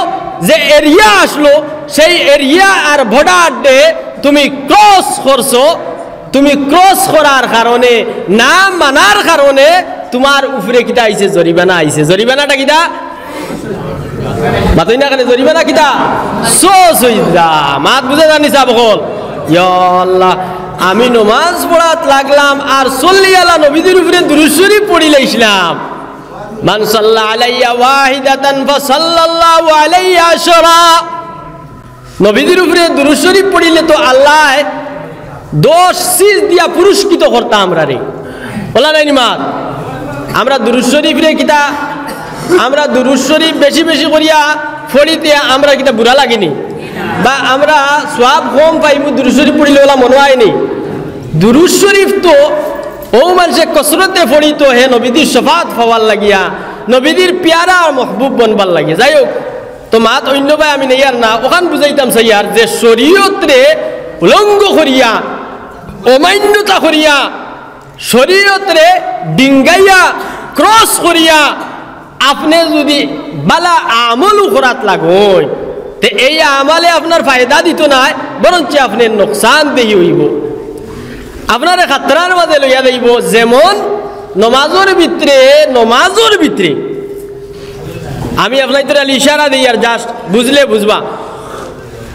যে area আছলো, সেই area আর border দে তুমি cross করছো, তুমি cross করার কারণে, না মানার কারণে তুমার উপরে কিতা আইছে? জরিমানা আইছে। জরিমানাটা কিতা? মাতইন না কেনে? জরিমানা কিতা? সো সইজদা। মাত বুঝা যার নি সাব অকল? ইয়া আল্লাহ, আমি নমাজ পড়াত লাগলাম আর সল্লি আলা নবীজির উপরে দুরুদ শরীফ পড়িলাইছলাম। মান সাল্লা আলাইয়া ওয়াহিদাতান ফাসাল্লাল্লাহু আলাইহি আশরা। নবীজির উপরে দুরুদ শরীফ পড়িলে তো আল্লায় দশ চিজ দিয়া পুরস্কৃত করতা আমরারে। ওলা নায় নি মাত? আমরা দুরুদ শরীফরে কিতা, আমরা দুরুদ শরীফ বেশি বেশি করিয়া পড়িতে আমরা কিতা বুড়া লাগি নি? বা আমরা সওয়াব কম পাইমু দুরুদ শরীফ পড়িলে, ওলা মনো অয় নি? দুরুদ শরীফ তো অউ মানষে কসরতে পড়িতো হে নবীজির শফাত পাওয়ার লাগিয়া, নবীজির পিয়ারা আর মাহবুব বনবার লাগিয়া। যাই হোক, তো মাত অইন্য বায় আমি নেইয়ার না, অখান বুঝাইতাম চাইয়ার যে শরীয়তরে উলঙ্গ করিয়া, অমান্যতা করিয়া, শরীয়তরে ডিঙ্গাইয়া, cross করিয়া, আপনে যুদি বালা আমলও করাত লাগইন, তে এই আমলে আপনার ফায়দা দিতো নায়, বরঞ্চ আপনে নোকসানদেহি অইবো। আপনারে খাতরার মাঝে লইয়া যাইবো, যেমন নমাজর ভিতরে, নমাজর ভিতরে আমি আপনাইন্তরে ইশারা দেইয়ার, just বুঝলে বুঝবা।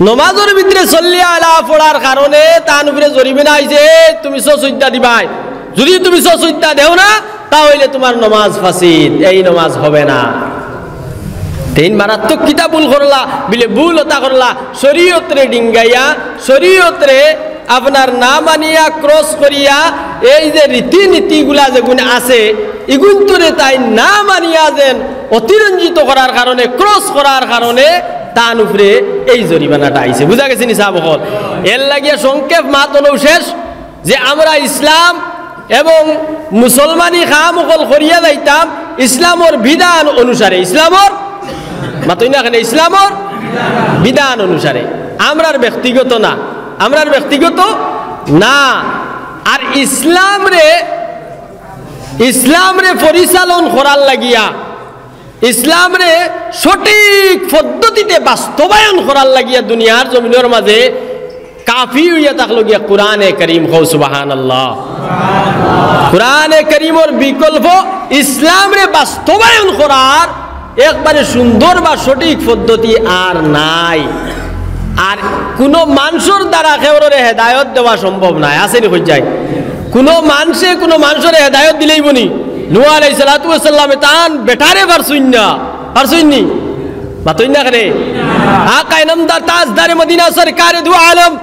নমাজর ভিতরে সল্লি আলা পড়ার কারণে তান উপরে জরিমানা আইছে, তুমি সো সইজদা দিবায়। যুদি তুমি সো সইজদা দেও না, তা অইলে তুমার নমাজ ফাসিদ, এই নমাজ হবে না। তে ইন মারাত্মক কিতা ভুল করলা, বিলে ভুল অতা করলা, শরীয়তরে ডিঙ্গাইয়া, শরীয়তরে আপনার না মানিয়া cross করিয়া, এই যে রীতিনীতিগুলা যেগুন আছে, ইগুন্তরে তাইন না মানিয়া যেন অতিরঞ্জিত করার কারণে, cross করার কারণে তান উপরে এই জরিমানাটা আইছে। বুঝা গেছে নি সাব অকল? এর লাগিয়া সংক্ষেপ মাত অইলো শেষ যে আমরা ইসলাম এবং মুসলমানি কাম অকল করিয়া যাইতাম ইসলামর বিধান অনুসারে, ইসলামর, মাতইন না কেনে, ইসলামর বিধান অনুসারে। আমরার ব্যক্তিগত না, আমরার ব্যক্তিগত না। আর ইসলামরে, ইসলামরে পরিচালন করার লাগিয়া, ইসলামরে সঠিক পদ্ধতিতে বাস্তবায়ন করার লাগিয়া দুনিয়ার জমিনর মাঝে কাফি অইয়া থাকলো গিয়া কোরআনে করিম। কও সুবহানাল্লাহ। কোরআনে করিমর বিকল্প ইসলামরে বাস্তবায়ন করার একবারে সুন্দর বা সঠিক পদ্ধতি আর নাই। আর কুনু মানষর দ্বারা কেউররে হেদায়ত দেওয়া সম্ভব নায়। আছে নি কই যায়? কুনু মানষে কুনু মানষরে হেদায়ত দিলাইবো নি? নূহ আলাইহিস সালাতু ওয়াস সালামে তান বেটারে পারছইন না, পারছইন নি? মাতইন না কেনে? আকায়ে নামদার, তাজদারে মদিনা, সরকারে দু আলম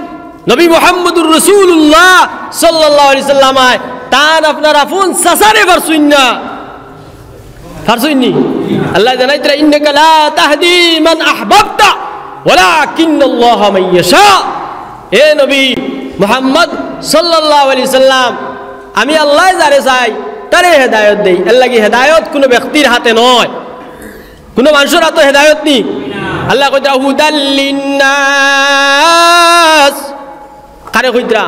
নবী মুহাম্মদুর রাসূলুল্লাহ সাল্লাল্লাহু আলাইহি সাল্লামে তান আপনার আপন চাচারে পারছইন না। পারছইন নি? আল্লায় জানাইতরা, "ইন্নাকা লা তাহদি মান আহবাবতা ওয়ালাকিন্নাল্লাহা মান ইয়াশা।" এ নবী মুহাম্মদ সাল্লাল্লাহু আলাইহি সাল্লাম, আমি আল্লায় যারে চাই, তারে হেদায়ত দেই। এরলাগি হেদায়ত কুনু ব্যক্তির হাতে নয়, কুনু মানষর হাতে হেদায়ত নি। আল্লায় কইতরা, "হুদাল লিন্নাস।" কারে কইতরা?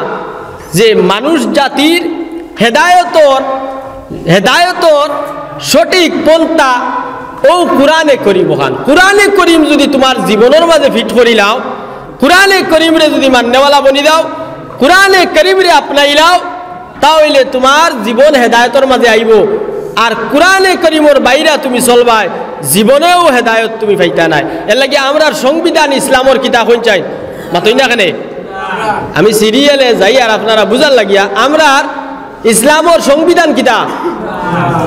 যে মানুষ জাতির হেদায়তর, হেদায়তর সঠিক পন্থা অউ কোরআনে করিম অখান। কোরআনে করিম যুদি তুমার জীবনর মাঝে fit করিলাও, কোরআনে করিমরে যুদি মাননেওয়ালা বনি যাও, কোরআনে করিমরে আপনাইলাও, তা অইলে তুমার জীবন হেদায়তর মাঝে আইবো। আর কোরআনে করিমর বাইরা তুমি চলবায়, জীবনেও হেদায়ত তুমি পাইতা নায়। এরলাগি আমরার সংবিধান ইসলামর কিতা কইন চাই, মাতইন না কেনে? আমি serial-এ যাই আর আপনারা বুঝার লাগিয়া, আমরার ইসলামর সংবিধান কিতা?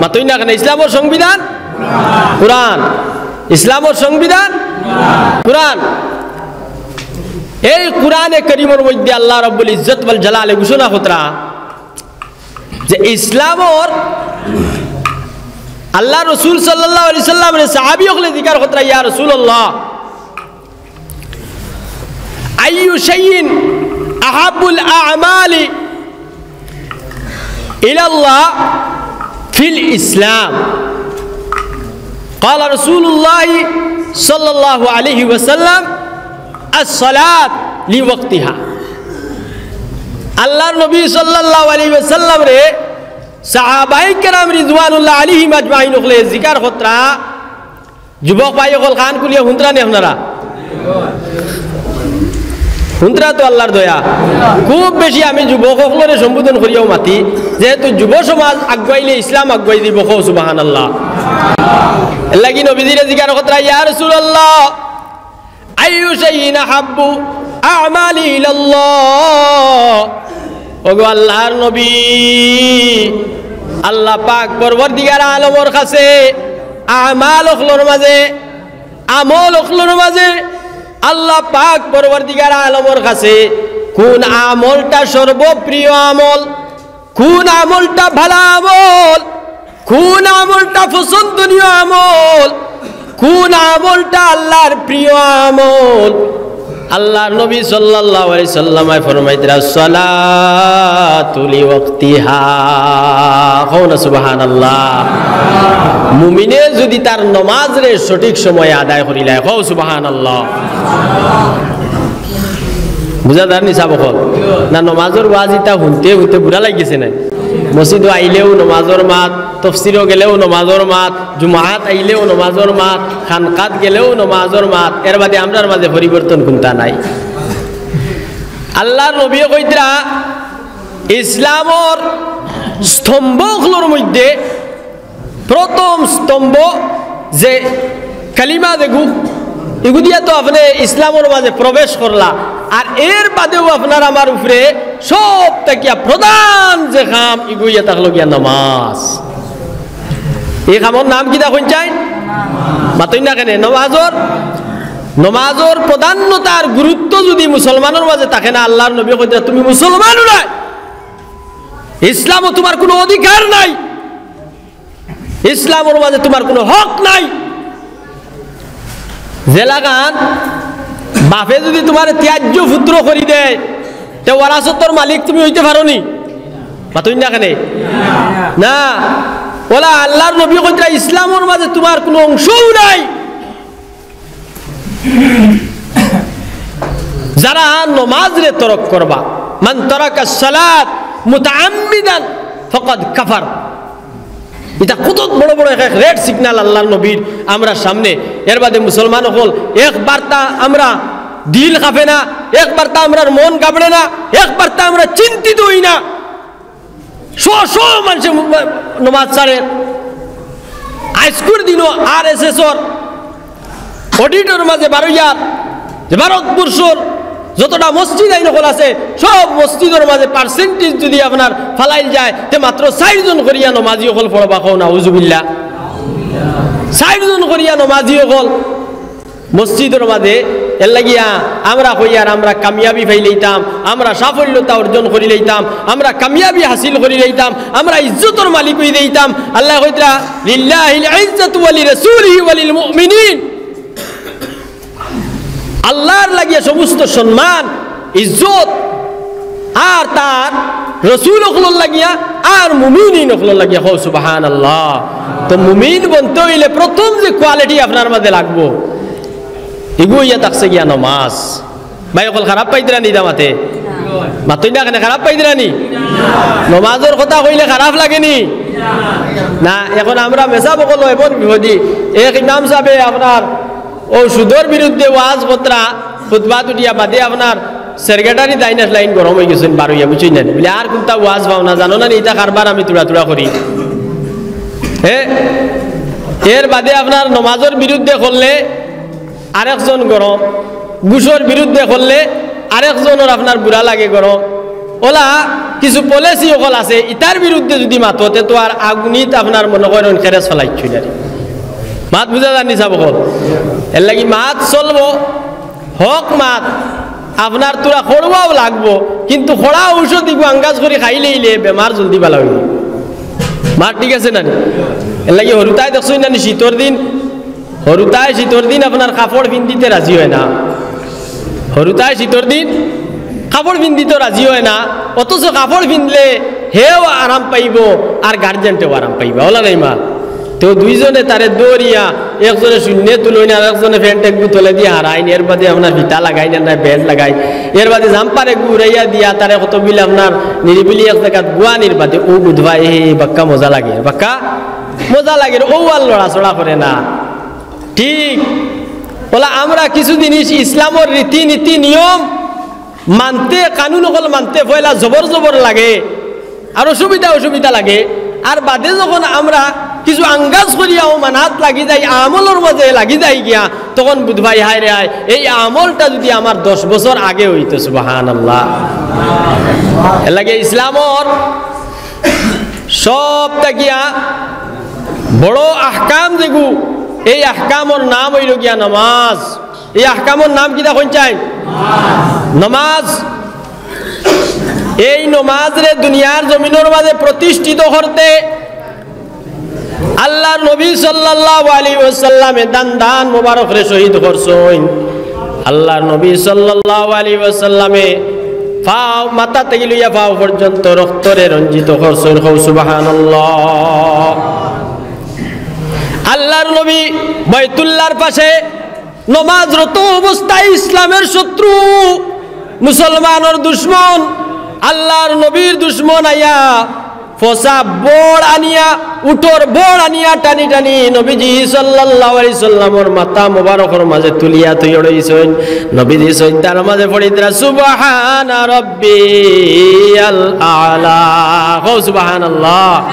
মাতইন না কেনে? ইসলামর সংবিধান কোরআন। ইসলামর সংবিধান কোরআন। এই কোরআনে করিমর মধ্যে আল্লাহ রাব্বুল ইজ্জত ওয়াল জালালে ঘোষণা করতরা যে ইসলামর, আল্লাহ রসুল সাল্লাল্লাহু আলাইহি সাল্লামরে সাহাবী অকলে জিকার করতরা, "ইয়া রাসূলুল্লাহ, আইয়ু শাইইন আহাব্বুল আমালি ইলাল্লাহ ফিল ইসলাম?" ক্বালা রাসূলুল্লাহ সাল্লাল্লাহু আলাইহি ওয়াসাল্লাম, "আসসালাত লিওয়াক্তিহা।" আল্লাহর নবী সাল্লাল্লাহু আলাইহি ওয়াসাল্লামরে সাহাবায়ে কেরাম রিজওয়ানুল্লাহ আলাইহিম আজমাইন অকলে জিকার করতরা, যুবক ভাই অকল কান খুলিয়া হুনতরা নি আপনারা? হুনতরা তো আল্লাহর দয়া। খুব বেশি আমি যুবক অকলরে সম্বোধন করিয়াও মাতি, যেহেতু যুব সমাজ আগুয়াইলে ইসলাম আগুয়াই দিবো। কও সুবহানাল্লাহ। এরলাগি নবীজিরে জিকার করতরা, "ইয়া রাসূলুল্লাহ, আইয়ু শাইইন আহাব্বু আমালি ইলাল্লাহ?" ওগো আল্লাহর নবী, আল্লাহ পাক পরওয়ারদিগার আলমর কাছে আমাল অকলর মাঝে, আমল অকলর মাঝে আল্লাহ পাক পরওয়ারদিগার আলমর কাছে কুন আমলটা সর্বপ্রিয় আমল? কুন আমলটা ভালা আমল? কুন আমলটা পছন্দনীয় আমল? কুন আমলটা আল্লাহর প্রিয় আমল? আল্লাহর নবী সাল্লাল্লাহু আলাইহি সাল্লামে ফরমাইতরা, "সালাতু লিওয়াক্তিহা।" কও না সুবহানাল্লাহ। মুমিনে যুদি তার নমাজরে সঠিক সময়ে আদায় করিলায়, কও সুবহানাল্লাহ। বুঝা যার নি সাব অকল? না, নমাজর ওয়াজ ইতা হুনতে হুনতে বুড়া লাগি গেছে না? মসজিদো আইলেও নমাজর মাত, তফসিরো গেলেও নমাজর মাত, জুমাত আইলেও নমাজর মাত, খানকাত গেলেও নমাজর মাত, এর বাদে আমরার মাঝে পরিবর্তন কুনতা নাই। আল্লাহর নবীয়ে কইতরা, ইসলামর স্তম্ভ অকলর মধ্যে প্রথম স্তম্ভ যে কালিমা যেগু, ইগু দিয়া তো আপনে ইসলামর মাঝে প্রবেশ করলা। আর এর বাদেও আপনার আমার উপরে সব থাকিয়া প্রধান যে কাম, ইগু ইয়া থাকলো গিয়া নমাজ। এই কামর নাম কিতা কইন চাই? মাতইন না কেনে? নমাজর, নমাজর প্রাধান্যতার গুরুত্ব যুদি মুসলমানর মাঝে থাকে না, আল্লাহর নবী কইতরা, "তুমি মুসলমানও নায়, ইসলামও তুমার কুনু অধিকার নাই।" ইসলামর মাঝে তুমার কুনু হক নাই। যেলাখান বাপে যুদি তুমারে ত্যায্য পুত্র করি দেয়, তে ওয়ারাসতর মালিক তুমি অইতে পারো নি? মাতইন না কেনে? না। অলা আল্লাহর নবী কইতরা, ইসলামর মাঝে তুমার কুনু অংশও নাই। যারা নমাজরে তরক করবা, মান তারাকা সালাত মুতাআম্মিদান ফাকাদ কাফার। ইটা কত বড় বড় এক এক রেড সিগনাল আল্লাহর নবীর আমরার সামনে। এর বাদে মুসলমান অকল, একবারতা আমরার দিল কাঁপে না, একবারতা আমরার মন ঘাবড়ে না, একবারতা আমরা চিন্তিত অই না। শ শ মানষে নমাজ ছাড়ের। আইজকুর দিনও আরএসএসর অডিটর মাঝে বারইয়ার যে ভারতবর্ষর যতটা মসজিদ আইন অকল আছে, সব মসজিদর মাঝে পার্সেন্টেজ যুদি আপনার ফালাইল যায়, তে মাত্র চাইরজন করিয়া নমাজি অকল পড়বা, কও নাউজুবিল্লাহ। চাইরজন করিয়া নমাজি অকল মসজিদর মাঝে। এর লাগিয়া আমরা কইয়ার আমরা কামিয়াবি পাইলাইতাম, আমরা সাফল্যতা অর্জন করিলাইতাম, আমরা কামিয়াবি হাসিল করিলাইতাম, আমরা ইজ্জতর মালিক অইলাইতাম। আল্লায় কইতরা, "লিল্লাহিল ইজ্জাতু ওয়া লিরাসূলিহি ওয়া লিল মুমিনিন।" আল্লাহর লাগিয়া সমস্ত সম্মান, ইজ্জত, আর তার রসুল অকলর লাগিয়া, আর মুমিন অকলর লাগিয়া। কও সুবহানাল্লাহ। তো মুমিন বনতে অইলে প্রথম যে কোয়ালিটি আপনার মাঝে লাগবো, ইগু অইয়া থাকছে গিয়া নমাজ। ভাই অকল, খারাপ পাইতরা নি ইতা মাতে? মাতইন না কেনে, খারাপ পাইতরা নি? নমাজর কথা কইলে খারাপ লাগে নি? না, এখন আমরা মেসাব অকল এমন বিপদী, এক ইমাম সাবে আপনার অউ সুদর বিরুদ্ধে ওয়াজ করতরা, খুতবাত উঠিয়া বাদে আপনার সেক্রেটারি দাইনাস লাইন গরম অইগেছইন, বারইয়া বুঝছইন না? বুলে, "আর কুনতা ওয়াজ পাও না, জানো না নি, ইতা কারবার আমি তুড়া তুড়া করি।" হে, এর বাদে আপনার নমাজর বিরুদ্ধে করলে আরেকজন গরম, ঘুষর বিরুদ্ধে করলে আরেকজনর আপনার বুরা লাগে গরম। অলা কিছু পলিসি অকল আছে, ইতার বিরুদ্ধে যুদি মাতো, তে তো আর আগুনিত আপনার মনো করইন খেরেস ফালাইছইন আর। মাত বুঝা যার নি সাব অকল? এর লাগি মাত চলবো, হক মাত। আপনার তুড়া খড়ুয়াও লাগবো, কিন্তু খড়া ঔষধ ইগু আঙ্গাজ করি খাইলাইলে বেমার জলদি ভালা অইবো। মাত ঠিক আছে না নি? এর লাগি হুরুতায় দেখছইন না নি, শীতর দিন হুরুতায় শীতর দিন আপনার কাপড় পিন্দিতে রাজি অয় না। হুরুতায় শীতর দিন কাপড় পিন্দিতে রাজি অয় না, অথচ কাপড় পিন্দলে হেও আরাম পাইবো আর গার্জেন্টেও আরাম পাইবা, অলা নায় মা? তো দুইজনে তারে দৌড়িয়া, একজনে শূন্যে তুলইন আর একজনে প্যান্ট একগু তলেদি হারাইন, এর বাদে আপনার ফিতা লাগাইন আর না বেল্ট লাগাইন, এর বাদে জাম্পার একগু উড়াইয়া দিয়া তারে কত বিল আপনার নিরিবিলি এক জাগাত গুয়ানির বাদে অউ বুধবায় হে বাক্কা মজা লাগে, বাক্কা মজা লাগে, অউ আর লড়াচড়া করে না। ঠিক অলা আমরা কিছু জিনিস ইসলামর রীতিনীতি নিয়ম মানতে, কানুন অকল মানতে পয়লা জবর জবর লাগে, আর অসুবিধা অসুবিধা লাগে। আর বাদে যখন আমরা কিছু আঙ্গাজ করিয়াও মানাত লাগি যাই, আমলর মাঝে লাগি যাই গিয়া, তখন বুধবায় হায় রে হায়, এই আমলটা যুদি আমার দশ বছর আগে অইতো, সুবহানাল্লাহ। এর লাগি ইসলামর সব থাকিয়া বড় আহকাম যেগু, এই আহকামর নাম অইলো গিয়া নমাজ। এই আহকামর নাম কিতা কইন চাই? নমাজ। এই নমাজরে দুনিয়ার জমিনর মাঝে প্রতিষ্ঠিত করতে আল্লাহর নবী সাল্লাল্লাহু আলাইহি ওয়াসাল্লামে দান দান মোবারকরে শহীদ করছইন। আল্লাহর নবী সাল্লাল্লাহু আলাইহি ওয়াসাল্লামে পাও, মাথা থাকি লইয়া পাও পর্যন্ত রক্তরে রঞ্জিত করছইন। কও সুবহানাল্লাহ। আল্লাহর নবী বাইতুল্লাহর পাশে নমাজরত অবস্থায় ইসলামের শত্রু, মুসলমানর দুশমন, আল্লাহর নবীর দুশমন আইয়া ফসা বড় আনিয়া, উটর বড় আনিয়া টানি টানি নবীজি সাল্লাল্লাহু আলাইহি সাল্লামর মাথা মোবারকর মাঝে তুলিয়া থইয়া রইছইন। নবীজি সইজদার মাঝে পড়িতরা, "সুবহানা রাব্বিয়াল আলা।" কও সুবহানাল্লাহ।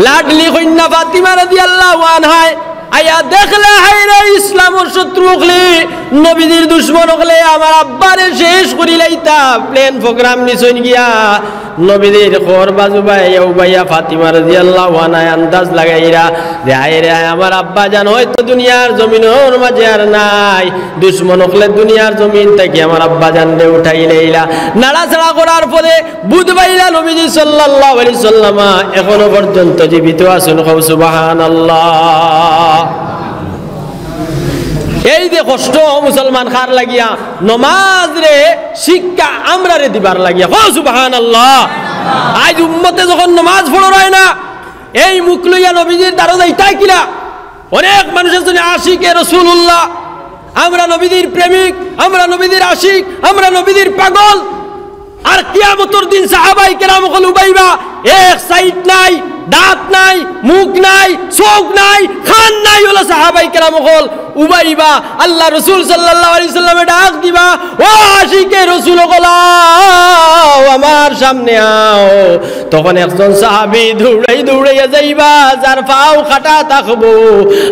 লাডলি কইন্যা ফাতিমা রাদিয়াল্লাহু আনহায় আইয়া দেখলা, হায় রে, ইসলামর শত্রু অকলে, নবীজির দুশমন অকলে আমার আব্বারে শেষ করিলাইতা। প্লেন প্রোগ্রাম নিছইন গিয়া নবীজির খর বাজু বায়, উবাইয়া ফাতিমা রাদিয়াল্লাহু আনহা আন্দাজ লাগাইরা যে, হায় রে হায়, আমার আব্বাজান হয়তো দুনিয়ার জমিনর মাঝে আর নাই, দুশমন অকলে দুনিয়ার জমিন থাকি আমার আব্বাজানরে উঠাইলাইলা। নাড়াচাড়া করার পরে বুধবাইলা নবীজি সাল্লাল্লাহু আলাইহি সাল্লামা এখনো পর্যন্ত জীবিত আছইন। কও সুবহানাল্লাহ। এই যে কষ্ট মুসলমান কার লাগিয়া, নমাজরে শিক্ষা আমরারে দিবার লাগিয়া। কও সুবহানাল্লাহ। আইজ উম্মতে যখন নমাজ পড়রায় না, এই মুখ লইয়া নবীজির দ্বারো যাইতায় কিলা? অনেক মানুষ আছইন আশিকে রাসূলুল্লাহ, আমরা নবীজির প্রেমিক, আমরা নবীজির আশিক, আমরা নবীজির পাগল। আর কিয়ামতর দিন সাহাবায়ে কেরাম অকল উবাইবা, এক সাইড নাই, দাঁত নাই, মুখ নাই, চউখ নাই, কান নাই, অলা সাহাবায়ে কেরাম অকল উবাইবা। আল্লার রসুল সাল্লাল্লাহু আলাইহি ওয়াসাল্লামে ডাক দিবা, "ও আশিকে রসুল অকল, আও, আমার সামনে আও।" তখন একজন সাহাবী দৌড়াই দৌড়াইয়া যাইবা, যার পাও কাটা থাকবো।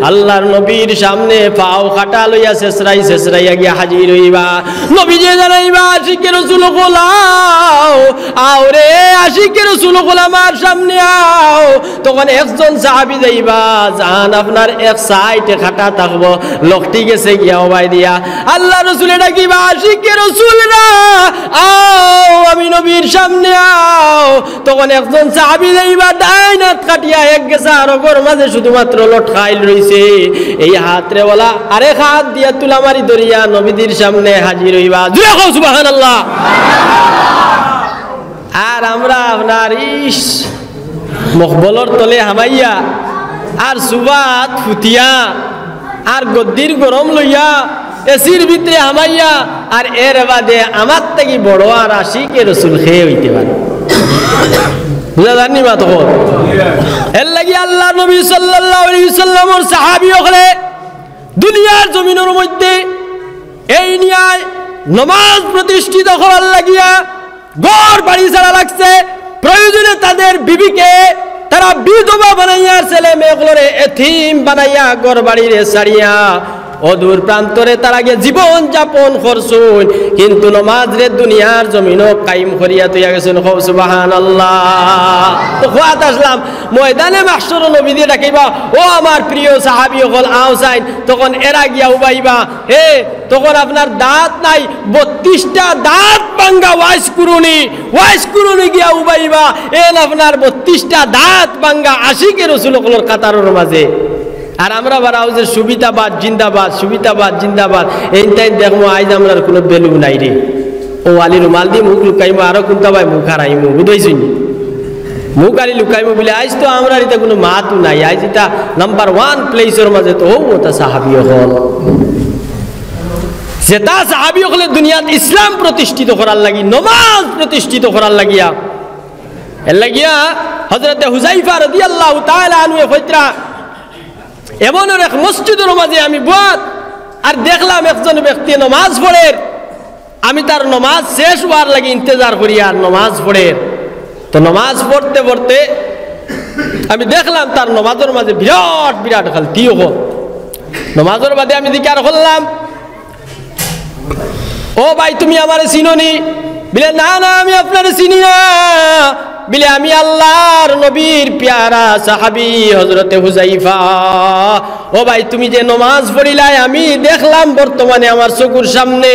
আল্লার নবীর সামনে পাও কাটা লইয়া ছেছরাই ছেছরাইয়া গিয়া হাজির অইবা। নবীজিয়ে জানাইবা, "আশিকে রসুল অকল, আও, আও রে, আশিকে রসুল অকল, আমার সামনে আও।" তখন একজন সাহাবী যাইবা, যান আপনার এক সাইডে কাটা থাকবো, লকটি গেছে গিয়া উবাই দিয়া। আল্লার রসুলে ডাকিবা, "আশিকে রসুলরা, আও, আমি নবীর সামনে আও।" তখন একজন সাহাবী যাইবা, ডাইন আত কাটিয়া এক গেছে, আর অগর মাঝে শুধুমাত্র লটকাইল রইছে। এই আতরে অলা আরেক আত দিয়া তুলা মারি ধরিয়া নবীজির সামনে হাজির অইবা। জুরে কও সুবহানাল্লাহ। আর আমরা আপনার ইস মকবলর তলে হামাইয়া, আর সুবাত ফুতিয়া, আর গদ্দির গরম লইয়া, এসির ভিতরে হামাইয়া, আর এর বাদে আমার থাকি বড় আর আশিকে রসুল কে অইতে পারে? বুঝা যার নি মাত অকল? এর লাগি আল্লার নবী সাল্লাল্লাহু আলাইহি ওয়াসাল্লামর সাহাবী অকলে দুনিয়ার জমিনর মধ্যে এই নিয়ায় নমাজ প্রতিষ্ঠিত করার লাগিয়া ঘর বাড়ি ছাড়া লাগছে। প্রয়োজনে তাদের বিবিকে তারা বিধবা বানাইয়া, ছেলে মেয়ে অকলরে এতিম বানাইয়া, ঘর বাড়িরে ছাড়িয়া অদূর প্রান্তরে তারা গিয়া জীবন যাপন করছইন, কিন্তু নমাজরে দুনিয়ার জমিনো কায়েম করিয়া থইয়া গেছইন। কও সুবহানাল্লাহ। তো কওয়াত আসলাম, ময়দানে মাহশরো নবীজিয়ে ডাকিবা, "ও আমার প্রিয় সাহাবী অকল, আও চাইন।" তখন এরা গিয়া উবাইবা, এ, তখন আপনার দাঁত নাই, বত্রিশটা দাঁত ভাঙ্গা ওয়াইস কুরুনি, ওয়াইস কুরুনি গিয়া উবাইবা, এন আপনার বত্রিশটা দাঁত ভাঙ্গা আশিকে রসুল অকলর কাতারর মাঝে। আর আমরা বারাও যে সুবিধাবাদ জিন্দাবাদ, সুবিধাবাদ জিন্দাবাদ, এইন তাইন দেখমু আইজ আমরার কুনু value নাই রে। অউ আলি রুমাল দি মুখ লুকাইমু, আরো কুনতা বায় মুখ হারাইমু, বুঝাইছইন নি? মুখ আলি লুকাইমু বুলে আইজ তো আমরার ইতা কুনু মাতউ নাই, আইজ ইতা number one place-র মাঝে তো অউ অতা সাহাবী অকল। যেতা সাহাবী অকলে দুনিয়াত ইসলাম প্রতিষ্ঠিত করার লাগি, নমাজ প্রতিষ্ঠিত করার লাগিয়া, এর লাগিয়া হযরতে হুযায়ফা রাদিয়াল্লাহু তাআলা আনহু কইতরা, এমন এক মসজিদর মাঝে আমি বওয়াত আর দেখলাম একজন ব্যক্তি নমাজ পড়ের, আমি তার নমাজ শেষ অওয়ার লাগি ইন্তেজার করি আর নমাজ পড়ের। তো নমাজ পড়তে পড়তে আমি দেখলাম তার নমাজর মাঝে বিরাট বিরাট গালতি অকল। নমাজর বাদে আমি জিকার করলাম, "ও ভাই, তুমি আমারে চিনো নি?" বিলে, "না, না, আমি আপনারে চিনি না।" বিলে, "আমি আল্লার নবীর পিয়ারা সাহাবী হযরতে হুযায়ফা। ও ভাই, তুমি যে নমাজ পড়িলায়, আমি দেখলাম বর্তমানে আমার চকুর সামনে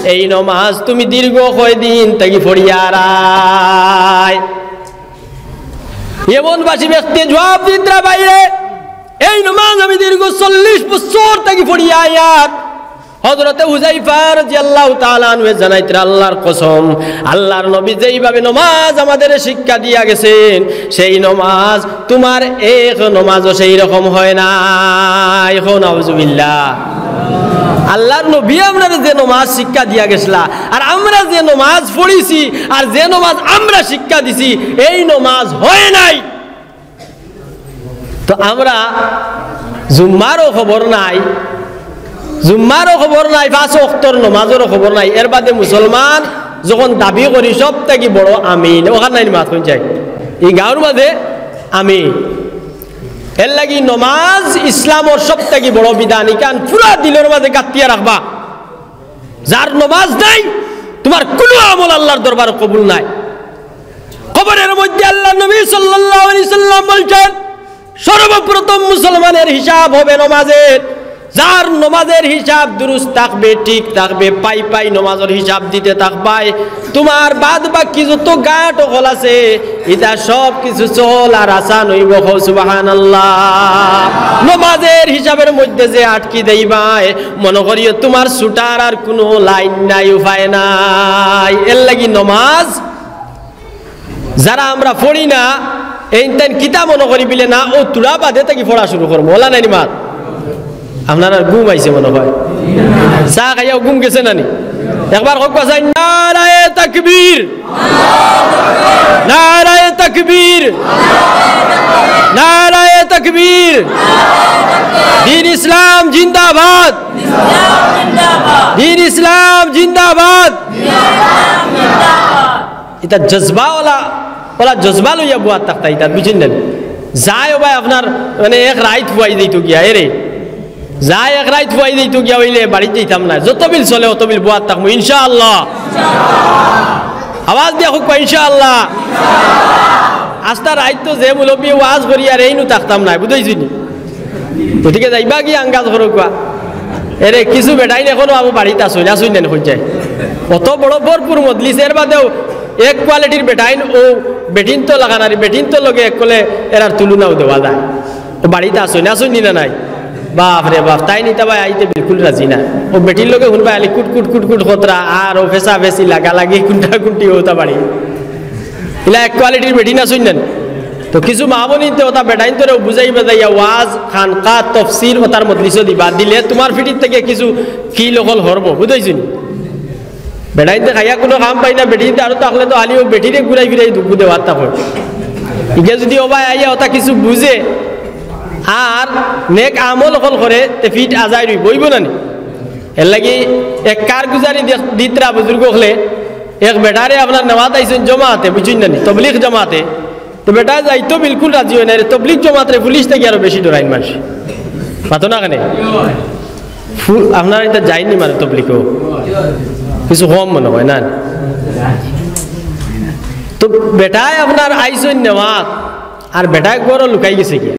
এই নমাজ তুমি দীর্ঘ কয়দিন থাকি পড়িয়ারায়।" এমন বাসী ব্যক্তি জবাব দিতরা, "ভাইরে, এই নমাজ আমি দীর্ঘ চল্লিশ বছর থাকি পড়িয়া আইয়ার।" হযরতে হুযায়ফা রাদিয়াল্লাহু তাআলা আনহু জানাইতরা, "আল্লার কসম, আল্লার নবী যেইভাবে নমাজ আমাদেরে শিক্ষা দিয়া গেছইন, সেই নমাজ তুমার এক নমাজও সেই রকম হয় নাই।" কও নাউজুবিল্লাহ। আল্লার নবী আমরারে যে নমাজ শিক্ষা দিয়া গেছলা, আর আমরা যে নমাজ পড়িছি, আর যে নমাজ আমরা শিক্ষা দিছি, এই নমাজ হয় নাই। তো আমরা জুম্মারও খবর নাই, জুম্মারও খবর নাই, পাঁচ ওয়াক্তর নমাজরও খবর নাই। এর বাদে মুসলমান যখন দাবি করি সব থাকি বড় আমিন, অখান নায় নি মাত কইন চাই, ই গাউর মাঝে আমিন। এর লাগি নমাজ ইসলামর সব থাকি বড় বিধান, ইখান পুরা দিলর মাঝে গাঁথিয়া রাখবা। যার নমাজ নাই, তুমার কুনু আমল আল্লার দরবারো কবুল নায়। কবরের মধ্যে আল্লার নবী সাল্লাল্লাহু আলাইহি সাল্লাম বলছেন, সর্বপ্রথম মুসলমানের হিসাব হবে নমাজের। যার নমাজের হিসাব দুরুস্ত থাকবে, ঠিক থাকবে, পাই পাই নমাজর হিসাব দিতে থাকবায়, তুমার বাদ বাকি যত গাট অকল আছে, ইতা সব কিছু সহল আর আসান অইবো। কও সুবহানাল্লাহ। নমাজের হিসাবর মধ্যে যে আটকি যাইবায়, মনো করিও তুমার ছুটার আর কুনু লাইন নাই, উপায় নাই। এর লাগি নমাজ যারা আমরা পড়ি না, এইন তাইন কিতা মনো করি বিলে না, অউ থুড়া বাদে থাকি পড়া শুরু করমু, অলা নায় নি মাত? আপনারার ঘুম আইছে মনো কয়। চা খাইয়া ঘুম গেছে না নি? একবার কউক্কা চাই, নারায়ে তাকবীর, নারায়ে তাকবীর, নারায়ে তাকবীর। দ্বীন ইসলাম জিন্দাবাদ, দ্বীন ইসলাম জিন্দাবাদ। ইতা জজবা অলা, অলা জজবা লইয়া বওয়াত থাকতা ইতা, বুঝছইন না নি? যায় ও ভাই আপনার, মানে, এক রাইত ফুয়াই দিত গিয়া, এরে। যায় এক রাইত ফুয়াই দিত গিয়া, অইলে বাড়িত যাইতাম না। যত বিল চলে অত বিল বওয়াত থাকমু, ইনশাআল্লাহ। আওয়াজ দিয়া কউক্কা, ইনশাআল্লাহ। আস্তা রাইত তো যে মুরব্বি ওয়াজ করি আর এইনু থাকতাম না, বুঝছইন নি? গতিকে যাইবা গিয়া আন্দাজ করউক্কা। এরে কিছু বেটাইন এখনো আবু বাড়িত আছইন, আছইন না নি কই যায়। অত বড় ভরপুর মজলিস, এর বাদেও এক কোয়ালিটির বেটাইন, অউ বেটিন্তর লাখান আর বেটিন্তর লগে এককলে এরার তুলনাও দেওয়া যায়। অউ বাড়িত আছইন, আছইন নি না নাই? বাপ রে বাপ, তাইন ইতা ভাই আইতে বিলকুল রাজি না। অউ বেটির লগে হুনবা খালি কুট কুট কুট কুট খতরা, আর অউ ফেছাফেছি লাগালাগি কুন্টা কুন্টি অউতা বাড়ি। ইলা এক কোয়ালিটির বেটিন আছইন না নি? তো কিছু মা বইনতে অতা বেটাইন্তরেও বুঝাই বাজাইয়া ওয়াজ, খানকা, তফসির অতার মজলিসো দিবা, দিলে তুমার ফিটির থাকি কিছু কিল অকল হরবো, বুঝছইন নি? বেটাইন্তে খাইয়া কুনু কাম পাইন না, বেটিন্তে আরো থাকলে তো খালি অউ বেটিরে ঘুরাই ফিরাই দুখ দেওয়ার তা অয়। ইগে যুদি ও ভাই আইয়া অতা কিছু বুঝে আর নেক আমল অকল করে, তে ফিট আজাইর অইবো, অইবো না নি? এরলাগি এক কারগুজারি দেখ-, দিতরা বুজুর্গ অকলে, এক বেটারে আপনার নেওয়াত আইছইন জমাতে, বুঝছইন না নি? তবলিগ জমাতে। তো বেটা যাইতো বিলকুল রাজি অয় না রে, তবলিগ জমাতরে পুলিশ থাকি আরো বেশি ডরাইন মানষে। মাতো না কেনে? ফু-, আপনারা ইতা যাইন নি মানে তবলিগো? কিছু কম মনে অয় না? তো বেটায় আপনার আইছইন নেওয়াত, আর বেটায় ঘরো লুকাই গেছে গিয়া।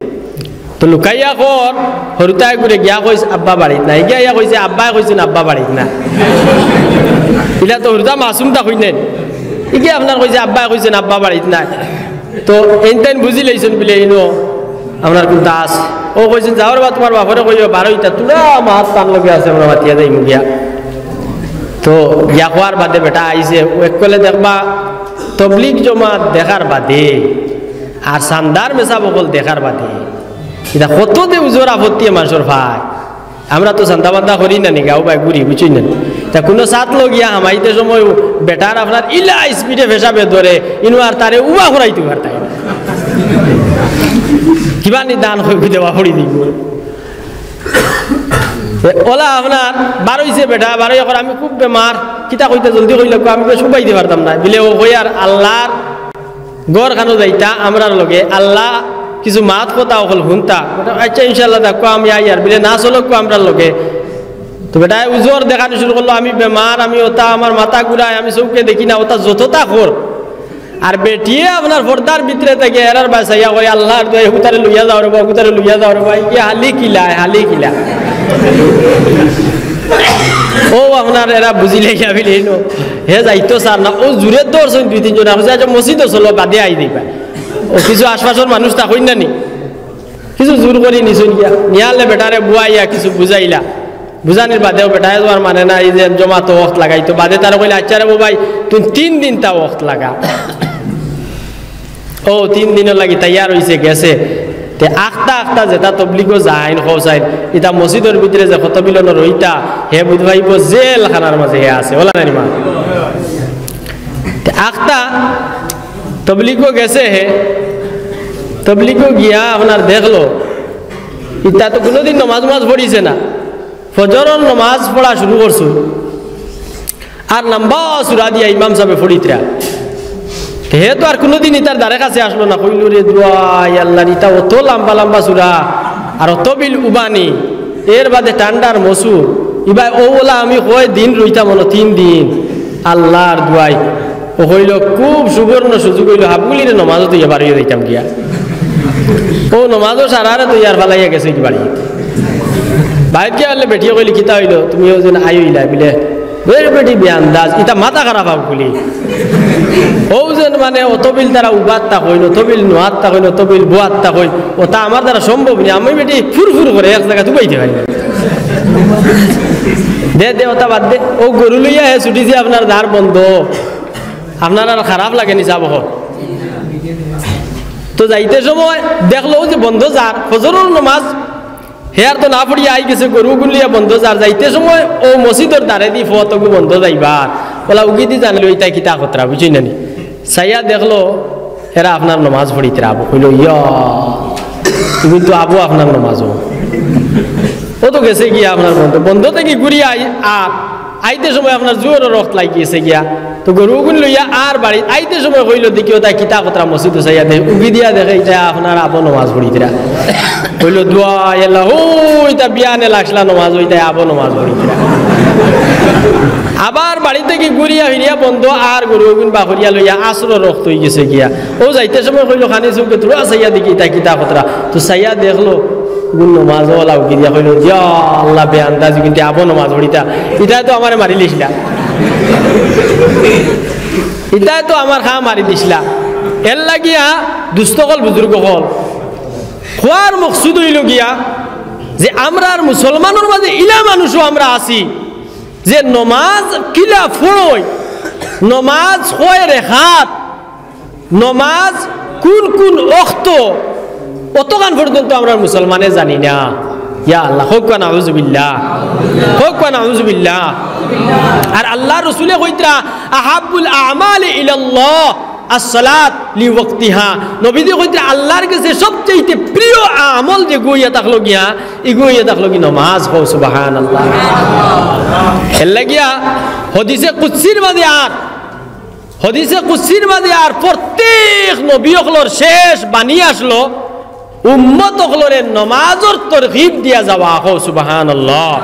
তো লুকাইয়া কর, হুরুতায় ঘুরে গিয়া কইছে, "আব্বা বাড়িত নাই।" গিয়া ইয়া কইছে, "আব্বায় কইছইন, আব্বা বাড়িত নাই।" ইলা তো হুরুতা মাসুম তা কইন নাই। ইগিয়া আপনার কইছে, "আব্বায় কইছইন, আব্বা বাড়িত নাই।" তো এইন তাইন বুঝি লাইছইন বুলে, ইনো আপনার কুন্তা আছে। অউ কইছইন, "যাও রে বা, তুমার বাপরে কইও, বারইতা, থুড়া মাত তান লগে আছে, আমরা মাতিয়া যাইমু গিয়া।" তো গিয়া কওয়ার বাদে বেটা আইছে, অউ এককলে দেখবা, তবলিগ জমাত দেখার বাদে আর চান্দার মেসাব অকল দেখার বাদে, ইতা কত যে উজর আপত্তি মানষর ভাই। আমরা তো চান্দা বান্দা করি না নি, গাউ বায় ঘুরি, বুঝছইন না? তা কুনু ছাত লগিয়া হামাইতে সময় বেটার আপনার ইলা স্পিডে ফেছাফে ধরে, ইনো আর তারে উবা করাইতে পারতায় না। কিবা নি দান কই দেওয়া পড়ি দিব। এ, অলা আপনার বারইছে বেটা, বারইয়া কর, "আমি খুব বেমার।" কিতা কইতা জলদি কইলা, কয়, "আমি বেশ উবাইতে পারতাম না।" বিলে অউ কইয়ার আল্লার ঘরখানো যাইতা আমরার লগে, আল্লা কিছু মাত কথা অকল হুনতা। "আচ্ছা, ইনশাআল্লাহ, দেখো আমি আইয়ার।" বিলে, "না, চলো, কো আমরার লগে।" তো বেটায় উজর দেখানি শুরু করলো, "আমি বেমার, আমি অতা, আমার মাথা ঘুরায়, আমি চউখে দেখি না, অতা যততা কর।" আর বেটিয়ে আপনার পর্দার ভিতরে থাকি এরার বায় চাইয়া কয়, "আল্লার দোয়াই, হুতারে লইয়া যাও রে বা, হুতারে লইয়া যাও রে বা, ইয়া হালি কিলা, হালি কিলা।" অউ আপনার এরা বুঝিলে ইয়া বিলে ইনো, হে যাইতো চার না, অউ জুরে ধরছইন দুই তিনজন, কইছে, "আচ্ছা, মসজিদো চলো, বাদে আই দিবা।" অউ কিছু আশপাশর মানুষ তা কইন না নি, কিছু জুর করি নিছইন গিয়া, নিয়ালে বেটারে বুয়াইয়া কিছু বুঝাইলা। বুঝানির বাদেও বেটায় তো আর মানে না, এই যে জমাতো ওয়াক্ত লাগাইতো। বাদে তারে কইলা, "আচ্ছা রে বা ভাই, তুই তিন দিন তা ওয়াক্ত লাগা।" অউ তিন দিনর লাগি তৈয়ার অইছে, গেছে। তে আখতা আখতা যেতা তবলিগো যাইন, কও চাইন, ইতা মসজিদর ভিতরে যে খতবিলনো রইতা, হে বুঝ পাইবো জেলখানার মাঝে হে আছে, অলা নানি মা? তে আখতা তবলিগো গেছে হে, তবলিগো গিয়া আপনার দেখলো, ইতা তো কুনুদিন নমাজ উমাজ পড়িছে না, ফজরর নমাজ পড়া শুরু করছু, আর লম্বা সুরা দিয়া ইমাম সাবে পড়িতরা। তে হে তো আর কুনুদিন ইতার দ্বারে কাছে আসলো না, কইলো, "রে দোয়াই আল্লার, ইতা অত লম্বা লম্বা সুরা, আর অত বিল উবানি, এর বাদে ঠান্ডার মৌসুম, ইবায় অউ অলা আমি কয় দিন রইতাম অনো, তিন দিন, আল্লার দোয়াই।" অউ কইলো, "খুব সুবর্ণ সুযোগ অইলো, হাবগুলিরে নমাজো থইয়া বারইয়া যাইতাম গিয়া।" অউ নমাজো সারারে থইয়া আর ফালাইয়া গেছে কি বাড়ি। বাইর গিয়া আনলে বেটিয়ে কইলে, "কিতা অইলো? তুমি অউ যেন আইও ইলা?" বিলে, "বের বেটি বেআন্দাজ, ইতা মাথা খারাপ হাবগুলি।" অউ যেন মানে অত বিল তারা উবাত্তা কইন, অত বিল নোয়াত্তা কইন, অত বিল বুয়াত্তা কইন, অতা আমার দ্বারা সম্ভব নি। আমি বেটি ফুরফুর করে এক জাগাত উবাইতে পারি না। দে, দে, অতা বাদ দে। অউ গরু লইয়া হে ছুটিছে আপনার দ্বার বন্ধ। আপনার আর খারাপ লাগে নি, যাবো হ। তো যাইতে সময় দেখলো যে বন্ধ যার, ফজরর নমাজ হে আর তো না পড়িয়া আই গেছে, গরু গুলিয়া বন্দ যার, যাইতে সময় অউ মসজিদর দ্বারেদি ফথ অগু বন্দ যাইবার, অলা উগিদি জানিল ইতা কিতা খতরা, বুঝছইন না নি? চাইয়া দেখলো, এরা আপনার নমাজ পড়িতরা। আবু কইলো, "ইয়া, তুমি তো আবু আপনার নমাজও।" অউ তো গেছে গিয়া আপনার বন্দ, বন্দ থাকি ঘুরিয়া আই-, আর আইতে সময় আপনার জোহরর ওয়াক্ত লাগি গেছে গিয়া। তো গরু গুন লইয়া আর বাড়িত আইতে সময় কইলো, "দেখিও তাই কিতা খতরা মসজিদো চাইয়া দেয়।" উগিদিয়া দেখে, ইতা আপনার আবু নমাজ পড়িতরা। কইলো, "দোয়া আল্লাহ, অউ ইতা বিয়ানে লাগছিলা নমাজ, অউ ইতা আবু নমাজ পড়িতরা।" আবার বাড়ি থাকি ঘুরিয়া ফিরিয়া বন্দ আর গরু গুন বাকরিয়া লইয়া আছরর ওয়াক্ত অই গেছে গিয়া। অউ যাইতে সময় কইলো, "খানি চউখে থুড়া চাইয়া দেখি, ইতা কিতা খতরা।" তো চাইয়া দেখলো, গুন নমাজও অলা উগিদিয়া কইলো, "ইয়া আল্লাহ, বেআন্দাজি কিন্তু আবু নমাজ পড়িতা, ইতায় তো আমারে মারিলিছলা, ইতায় তো আমার খা মারি দিছলা।" এর লাগিয়া দুস্ত অকল, বুজুর্গ অকল, কওয়ার মকসুদ অইলো গিয়া যে আমরার মুসলমানর মাঝে ইলা মানুষও আমরা আছি যে নমাজ কিলা পড়ই, নমাজ কয় রেখাত, নমাজ কুন কুন ওয়াক্ত, অতখান পর্যন্ত আমরা মুসলমানে জানি না। ইয়া আল্লাহ, কউক্কা নাউজুবিল্লাহ, কউক্কা নাউজুবিল্লাহ। আর আল্লার রসুলে কইতরা, "আহাব্বুল আমালি ইলাল্লাহ আসসালাত লিওয়াক্তিহা।" নবীজি কইতরা, "আল্লার গেছে সবচাইতে প্রিয় আমল যেগু অইয়া থাকলো গিয়া, ইগু অইয়া থাকলো গি নমাজ।" কও সুবহানাল্লাহ। এর লাগিয়া হদিসে কুদসির মাঝে আর হদিসে কুদসির মাঝে আর প্রত্যেক নবী অকলর শেষ বাণী আসলো, উম্মত অকলরে নমাজর তরগিব দিয়া যাওয়া। কও সুবহানাল্লাহ।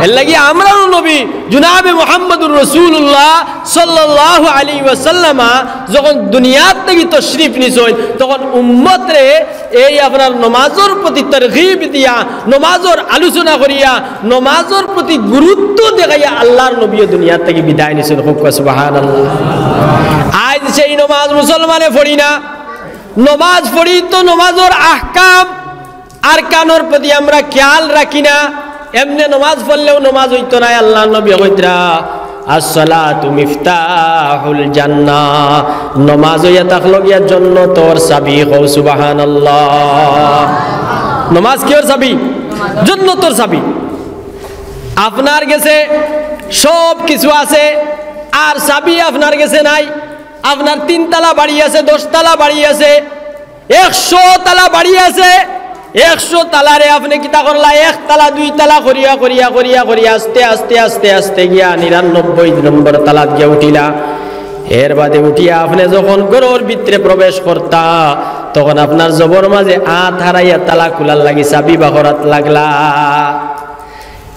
এর লাগি আমরারও নবী জুনাবে মুহাম্মদুর রাসূলুল্লাহ সাল্লাল্লাহু আলাইহি ওয়াসাল্লামা যখন দুনিয়ার থাকি তশরিফ নিছইন, তখন উম্মতরে এই আপনার নমাজর প্রতি তরগিব দিয়া, নমাজর আলোচনা করিয়া, নমাজর প্রতি গুরুত্ব দেখাইয়া আল্লার নবীও দুনিয়ার থাকি বিদায় নিছইন। কউক্কা সুবহানাল্লাহ। আইজ সেই নমাজ মুসলমানে পড়ি না। নমাজ পড়ি তো নমাজর আহকাম, আরকানর প্রতি আমরা খেয়াল রাখি না। এমনে নমাজ পড়লেও নমাজ অইতো নায়। আল্লার নবী কইতরা, "আসসালাতু মিফতাহুল জান্নাহ।" নমাজ অইয়া থাকলো গিয়া জন্নতর চাবি। কও সুবহানাল্লাহ। নমাজ কিওর চাবি? জন্নতর চাবি। আপনার গেছে সব কিছু আছে, আর চাবি আপনার গেছে নাই। আপনার তিন তালা বাড়ি আছে, দশ তালা বাড়ি আছে, একশো তালা বাড়ি আছে, একশো তালারে আপনে কিতা করলা? এক তালা, দুই তালা করিয়া, করিয়া, করিয়া, করিয়া, আস্তে, আস্তে, আস্তে, আস্তে গিয়া নিরানব্বই নম্বর তালাত গিয়া উঠিলা। এর বাদে উঠিয়া আপনে যখন ঘরর ভিতরে প্রবেশ করতা, তখন আপনার জবর মাঝে আত হারাইয়া তালা খুলার লাগি চাবি বাখরাত লাগলা।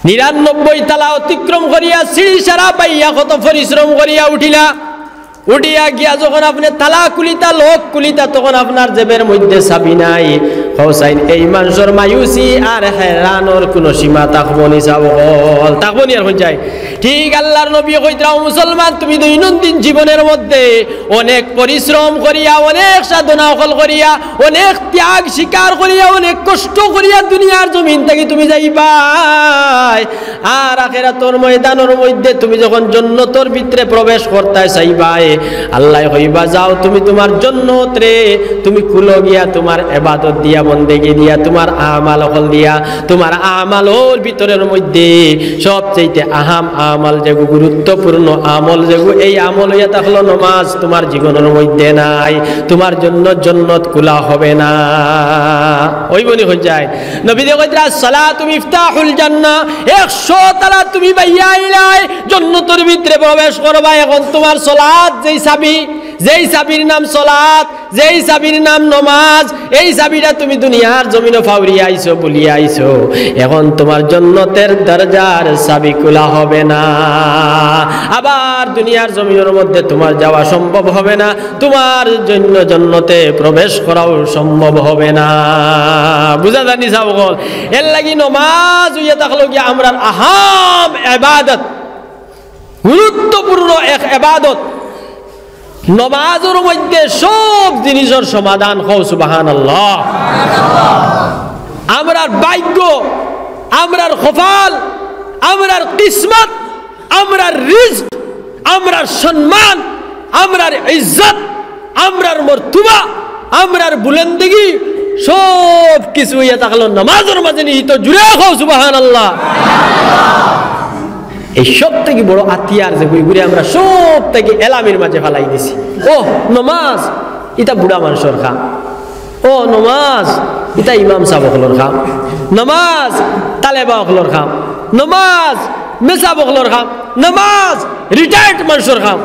নিরানব্বই তালা অতিক্রম করিয়া সিঁড়ি সারা পাইয়া কত পরিশ্রম করিয়া উঠিলা। উঠিয়া গিয়া যখন আপনে তালা খুলিতা, লক খুলিতা, তখন আপনার জেবের মধ্যে চাবি নাই। কও চাইন, এই মানষর মায়ুসি আর হেরানর কুনু সীমা থাকবো নি? চাও অকল, থাকবো নি আর? কইন চাই, ঠিক আল্লার নবী কইতরা, "ও মুসলমান, তুমি দৈনন্দিন জীবনের মধ্যে অনেক পরিশ্রম করিয়া, অনেক সাধনা অকল করিয়া, অনেক ত্যাগ স্বীকার করিয়া, অনেক কষ্ট করিয়া দুনিয়ার জমিন থাকি তুমি যাইবায়।" আর আখেরাতর ময়দানর মধ্যে তুমি যখন জন্নতর ভিতরে প্রবেশ করতায় চাইবায়, আল্লায় কইবা, "যাও, তুমি তুমার জন্নতরে তুমি খুলো গিয়া তুমার ইবাদত দিয়া, বন্দেগি দিয়া, তুমার আমাল অকল দিয়া।" তুমার আমালর ভিতরের মধ্যে সবচাইতে আহাম আমাল যেগু, গুরুত্বপূর্ণ আমল যেগু, এই আমল অইয়া থাকলো নমাজ, তুমার জীবনর মধ্যে নাই, তুমার জন্য জন্নত খুলা হবে না। অইবো নি? কইন চাই। নবীয়ে কইতরা, "সালাতু মিফতাহুল জান্নাহ।" একশো তালা তুমি বাইয়া আইলায়, জন্নতর ভিতরে প্রবেশ করবা। এখন তুমার সালাত যেই চাবি, যেই চাবির নাম সালাত, যেই চাবির নাম নমাজ, এই চাবিটা তুমি দুনিয়ার জমিনো ফাউরিয়া আইছো, বুলিয়া আইছো। এখন তুমার জন্নতের দরজার চাবি খুলা হবে না। আবার দুনিয়ার জমিনর মধ্যে তুমার যাওয়া সম্ভব হবে না। তুমার জন্য জন্নতে প্রবেশ করাও সম্ভব হবে না। বুঝা যার নি চাও অকল? এর লাগি নমাজ অইয়া থাকলো গিয়া আমরার আহাম ইবাদত, গুরুত্বপূর্ণ এক ইবাদত। নমাজর মধ্যে সব জিনিসর সমাধান। কও সুবহানাল্লাহ। আমরার ভাগ্য, আমরার কপাল, আমরার কিসমত, আমরার রিজক, আমরার সম্মান, আমরার ইজ্জত, আমরার মর্তবা, আমরার বুলন্দিগি, সব কিছু অইয়া থাকলো নমাজর মাঝে নিহিত। জুরে কও সুবহানাল্লাহ। এই সব থাকি বড় আতিয়ার যে গুইগুরে আমরা সব থাকি এলামির মাঝে ফালাই দিছি। ও নমাজ, ইতা বুড়া মানষর কাম। ও নমাজ, ইতা ইমাম সাব অকলর কাম। নমাজ, তালেবা অকলর কাম। নমাজ, মেসাব অকলর কাম। নমাজ, retired মানষর কাম।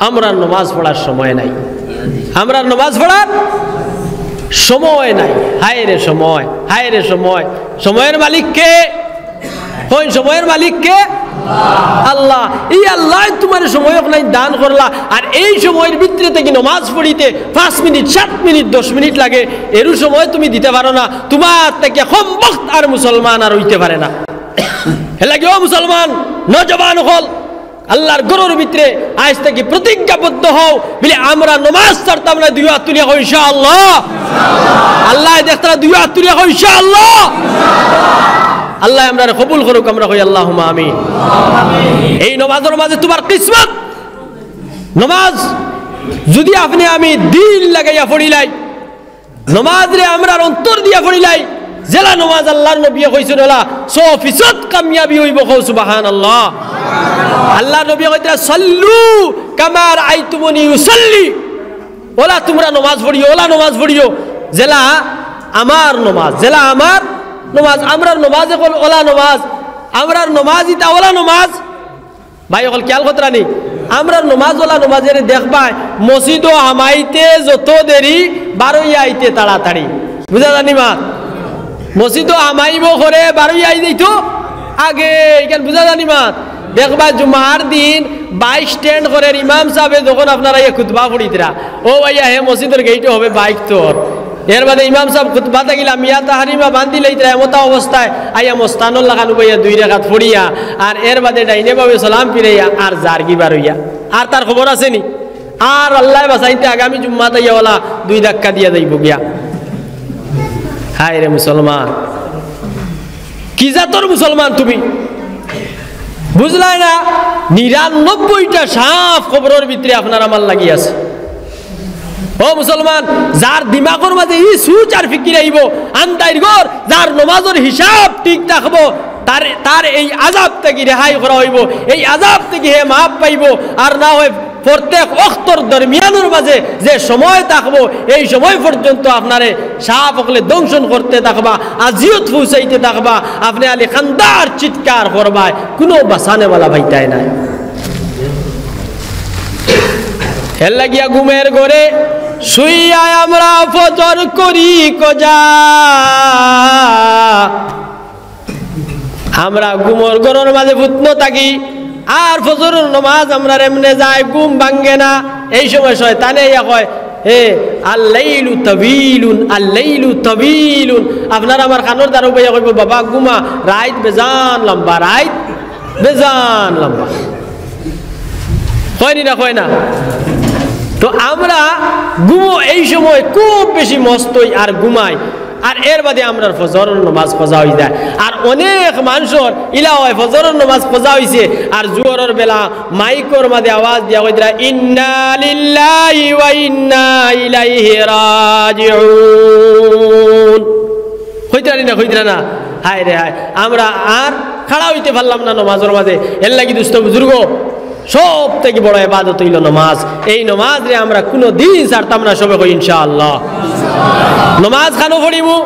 আমরার নমাজ পড়ার সময় নাই। আমরার নমাজ পড়ার সময় নাই। হায় রে সময়, হায় রে সময়। সময়র মালিক কে? কইন, সময়র মালিক কে? আল্লাহ। এই আল্লায় তুমারে সময় অকনাইন দান করলা, আর এই সময়র ভিতরে থাকি নমাজ পড়িতে পাঁচ মিনিট, সাত মিনিট, দশ মিনিট লাগে, এরু সময় তুমি দিতে পারো না, তুমার থাকি কম বখত আর মুসলমান আর অইতে পারে না। এরলাগি ও মুসলমান, নওজোয়ান অকল, আল্লার ঘরর ভিতরে আইজ থাকি প্রতিজ্ঞাবদ্ধ হও, বলি, আমরা নমাজ ছাড়তাম না। দুইও আত তুলিয়া কও, ইনশাআল্লাহ। আল্লায় দেখতারা, দুইও আত তুলিয়া কও, ইনশাআল্লাহ। আল্লায় আমরারে কবুল করুক, আমরা কই, আল্লাহুম্মা আমিন। এই নমাজর মাঝে তুমার কিসমত। নমাজ যুদি আপনে আমি দিল লাগাইয়া পড়িলাই, নমাজরে আমরার অন্তর দিয়া পড়িলাই, যেলা নমাজ আল্লার নবিয়ে কইছইন, অলা শ ফিছদ কামিয়াবি অইবো। কও সুবহানাল্লাহ। আল্লার নবিয়ে কইতরা, "সাল্লু কামা রাআইতুমুনি উসাল্লি।" অলা তুমরা নমাজ পড়িও, অলা নমাজ পড়িও, যেলা আমার নমাজ, যেলা আমার নমাজ। আমরার নমাজ অকল অলা নমাজ, আমরার নমাজ ইতা অলা নমাজ। ভাই অকল খিয়াল করতরা নি, আমরার নমাজ অলা নমাজ। এরে দেখবায়, মসজিদো হামাইতে যত দেরি, বারইয়া আইতে তাড়াতাড়ি। বুঝা যার নি মাত? মসজিদো হামাইবো করে, বারইয়া আই যাইতো আগে। ইখান বুঝা যার নি মাত? দেখবায়, জুমার দিন বাইক স্ট্যান্ড করের ইমাম সাবে যখন আপনারা ইয়া খুতবা পড়িতরা, ও ভাইয়া, হে মসজিদর গেইটো হবে বাইক তোর। এর বাদে ইমাম সাব খুতবা থাকি লামিয়া তাহরিমা বান্দি লইতরা, এমতা অবস্থায় আইয়া মস্তানর লাখান উবাইয়া দুই রেকাত পড়িয়া, আর এর বাদে ডাইনে বামে সালাম ফিরাইয়া আর যারগি বারইয়া, আর তার খবর আছে নি? আর আল্লায় বাঁচাইতে আগামী জুম্মাত আইয়া অলা দুই ধাক্কা দিয়া যাইবো গিয়া। হায় রে মুসলমান, কি জাতর মুসলমান তুমি? বুঝলায় না? নিরানব্বইটা সাপ কবরর ভিতরে আপনার আমার লাগি আছে। ও মুসলমান, যার দিমাগর মাঝে ই সুচ আর ফিকির আইবো, আন্দাইর ঘর, যার নমাজর হিসাব ঠিক থাকবো, তার, তার এই আযাব থাকি রেহাই করা অইবো, এই আযাব থাকি হে মাফ পাইবো। আর না হয় প্রত্যেক অক্তর দরমিয়ানর মাঝে যে সময় থাকবো, এই সময় পর্যন্ত আপনারে সাপ অকলে দংশন করতে থাকবা, আজিয়ত পৌঁছাইতে থাকবা, আপনে খালি কান্দার চিৎকার করবায়, কুনু বাঁচানেওয়ালা পাইতায় নায়। এর লাগিয়া ঘুমের ঘরে শুইয়া আমরা ফজর করি কজা। আমরা ঘুমর ঘরর মাঝে ফুতনো থাকি, আর ফজরর নমাজ আমরার এমনে যায়, ঘুম ভাঙ্গে না। এই সময় শয়তানে ইয়া কয়, "হে, আল লাইলু তাবিলুন, আল লাইলু তাবিলুন।" আপনার আমার কানর দ্বারা উবাইয়া কইবো, "বাবা ঘুমা, রাইত বেজান লম্বা, রাইত বেজান লম্বা।" কয় নি না, কয় না? তো আমরা ঘুমো এই সময় খুব বেশি মস্ত অই আর ঘুমাই, আর এর বাদে আমরার ফজরর নমাজ কজা অই যায়। আর অনেক মানষর ইলা অয়, ফজরর নমাজ কজা অইছে, আর জোহরর বেলা মাইকর মাঝে আওয়াজ দিয়া কইতরা, "ইন্না লিল্লাহি ওয়া ইন্না ইলাইহি রাজিউন।" কইতরা নি না, কইতরা না? হায় রে হায়, আমরা আর খাড়া অইতে পারলাম না নমাজর মাঝে। এর লাগি দুস্ত বুজুর্গ, সব থাকি বড় ইবাদত অইলো নমাজ। এই নমাজরে আমরা কুনু দিন ছাড়তাম না, সবে কই ইনশাআল্লাহ। নমাজ খানো পড়িমু,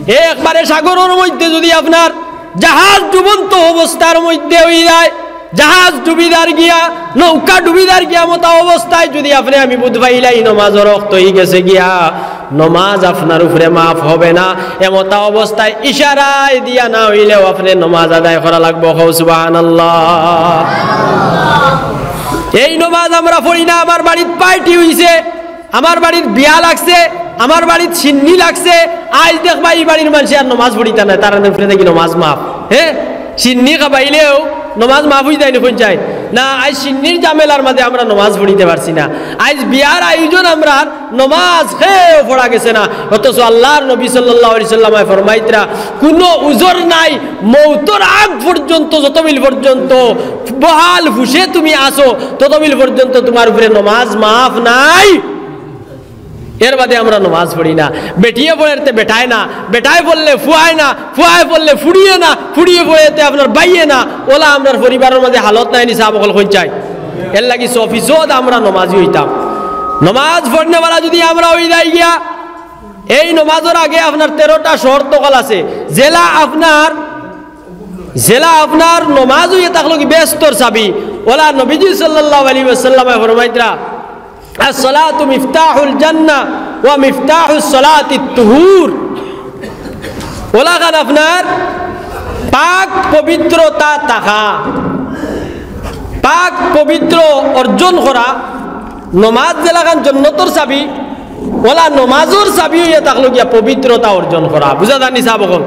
একবারে সাগরর মধ্যে যুদি আপনার জাহাজ ডুবন্ত অবস্থার মধ্যে অই যায়, জাহাজ ডুবি যার গিয়া, নৌকা ডুবি যার গিয়া, এমতা অবস্থায় যুদি আপনে আমি বুঝ পাইলাই নমাজর অক্ত অই গেছে গিয়া, নমাজ আপনার উপরে মাফ হবে না। এমতা অবস্থায় ইশারায় দিয়া না অইলেও আপনে নমাজ আদায় করা লাগবো। কও সুবহানাল্লাহ। এই নমাজ আমরা পড়ি না, আমার বাড়িত পার্টি অইছে, আমার বাড়িত বিয়া লাগছে, আমার বাড়িত শিন্নি লাগছে, আইজ দেখবা ই বাড়ির মানষে আর নমাজ পড়িতা নায়, তারার উপরে থাকি নমাজ মাফ। হে, শিন্নি খাবাইলেও নমাজ মাফ অই যায় নি, কইন চাই না? আইজ শিন্নির ঝামেলার মাঝে আমরা নমাজ পড়িতে পারছি না, আইজ বিয়ার আয়োজন আমরার নমাজ কেউ পড়া গেছে না। অথচ আল্লার নবী সাল্লাল্লাহু আলাইহি ওয়াসাল্লামে ফরমাইতরা, কুনু উজর নাই, মউতর আগ পর্যন্ত, যতবিল পর্যন্ত বহাল হুশে তুমি আছো, ততবিল পর্যন্ত তুমার উপরে নমাজ মাফ নাই। এর বাদে আমরা নমাজ পড়ি না। বেটিয়ে পড়ের তে বেটায় না, বেটায় পড়লে ফুয়ায় না, ফুয়ায় পড়লে ফুড়িয়ে না, ফুড়িয়ে পড়ের তে আপনার বাইয়ে না। ওলা আমরার পরিবারর মাঝে হালত নাই নি সাব অকল কইন চাই। এর লাগি সফিসদ আমরা নমাজি অইতাম। নমাজ পড়নেওয়ালা যুদি আমরা অই যাই গিয়া, এই নমাজর আগে আপনার তেরোটা শর্ত অকল আছে। যেলা আপনার, যেলা আপনার নমাজ অইয়া থাকলো কি বেহেস্তর চাবি। ওলা নবীজি সাল্লাল্লাহু আলাইহি ওয়াসাল্লামে ফরমাইতরা, "আসসালাতু মিফতাহুল জান্নাহ ওয়া মিফতাহুস সালাতিত তুহুর।" ওলাখান আপনার পাক পবিত্রতা থাকা, পাক পবিত্র অর্জন করা। নমাজ যেলাখান জন্নতর চাবি, ওলা নমাজর চাবি অইয়া থাকলো গিয়া পবিত্রতা অর্জন করা। বুঝা যার নি সাব অকল?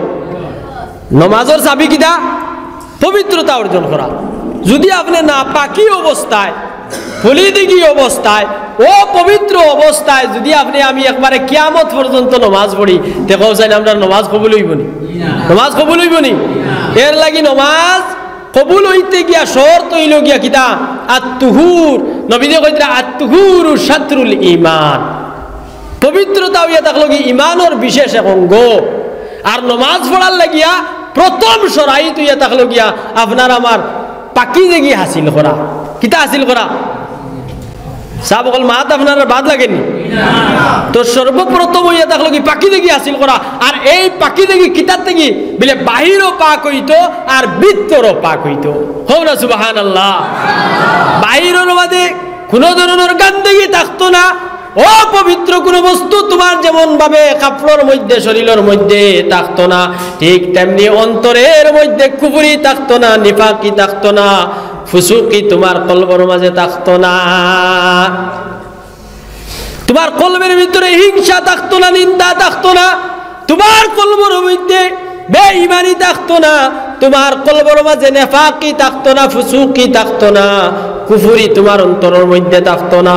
নমাজর চাবি কিতা? পবিত্রতা অর্জন করা। যুদি আপনে নাপাকি অবস্থায়, পলিদিগি অবস্থায়, অপবিত্র অবস্থায় যুদি আপনে আমি একবারে কিয়ামত পর্যন্ত নমাজ পড়ি, তে কও চাইন আমরার নমাজ কবুল অইবো নি? নমাজ কবুল অইবো নি? এর লাগি নমাজ কবুল অইতে গিয়া শর্ত অইলো গিয়া কিতা? আত-তুহুর। নবীজি কইতরা, "আত-তুহুরু শাতরুল ঈমান।" পবিত্রতা অইয়া থাকলো গি ইমানর বিশেষ এক অঙ্গ। আর নমাজ পড়ার লাগিয়া প্রথম শরাইত অইয়া থাকলো গিয়া আপনার আমার পাকিজেগি হাসিল করা। কিতা হাসিল করা? সাব অকল, মাত আপনার বাদ লাগে নি? তো সর্বপ্রথম অইয়া থাকলো গি পাকিজেগি হাসিল করা। আর এই পাকিজেগি কিতার থাকি? বিলে বাহিরও পাক অইতো আর ভিতরও পাক অইতো। কও না সুবহানাল্লাহ। বাহিরর মাঝে কুনু ধরনর গন্দেগি থাকতো না, অপবিত্র কুনু বস্তু তুমার যেমন ভাবে কাপড়র মধ্যে, শরীলর মধ্যে থাকতো না, ঠিক তেমনি অন্তরর মধ্যে কুফুরি থাকতো না, নিফাকি থাকতো না, ফুসুকি তুমার কলবর মাঝে থাকতো না। তুমার কলবর ভিতরে হিংসা থাকতো না, নিন্দা থাকতো না, তুমার কলবর মধ্যে বেঈমানি থাকতো না, তুমার কলবর মাঝে নেফাকি থাকতো না, ফুসুকি থাকতো না, কুফুরি তুমার অন্তরর মধ্যে থাকতো না।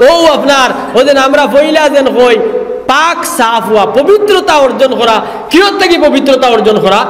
অউ আপনার, অউ যেন আমরা পয়লা যেন কই, পাক সাফ অওয়া, পবিত্রতা অর্জন করা। কিয়র থাকি পবিত্রতা অর্জন করা?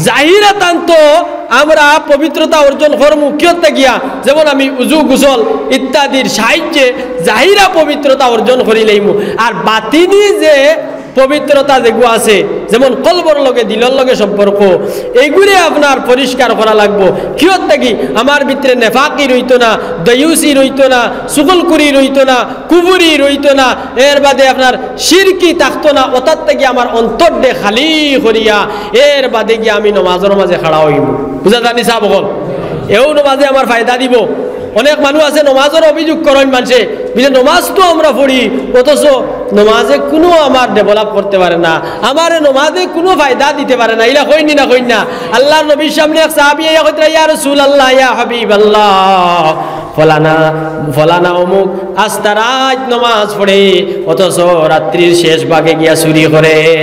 জাহিরাতান তো আমরা পবিত্রতা অর্জন করমু, কিয়র থাকিয়া? যেমন আমি উজু, গোসল ইত্যাদির সাহায্যে জাহিরা পবিত্রতা অর্জন করি লইমু। আর বাতিনি যে পবিত্রতা যেগু আছে, যেমন কলবর লগে, দিলর লগে সম্পর্ক, এইগুরে আপনার পরিষ্কার করা লাগবো। কিয়র থাকি? আমার ভিতরে নেফাকি রইতো না, দয়ুসি রইতো না, চুগলখুরি রইতো না, কুফুরি রইতো না, এর বাদে আপনার শিরকি থাকতো না, অতার থাকি আমার অন্তররে খালি করিয়া এর বাদে গিয়া আমি নমাজর মাঝে খাড়া অইমু। বুঝা যার নি সাব অকল? এও নমাজে আমার ফায়দা দিবো। অনেক মানুষ আছে নমাজর অভিযোগ করইন মানষে, বুলে, "নমাজ তো আমরা পড়ি, অথচ নমাজে কুনু আমার develop করতে পারে না, আমারে নমাজে কুনু ফায়দা দিতে পারে না।" ইলা কইন নি না কইন না? আল্লার নবীর সামনে এক সাহাবী আইয়া কইতরা, "ইয়া রাসুলাল্লাহ, ইয়া হাবিবাল্লাহ, ফলানা, ফলানা অমুক আস্তা রাইত নমাজ পড়ে, অথচ রাত্রির শেষ ভাগে গিয়া চুরি করে।"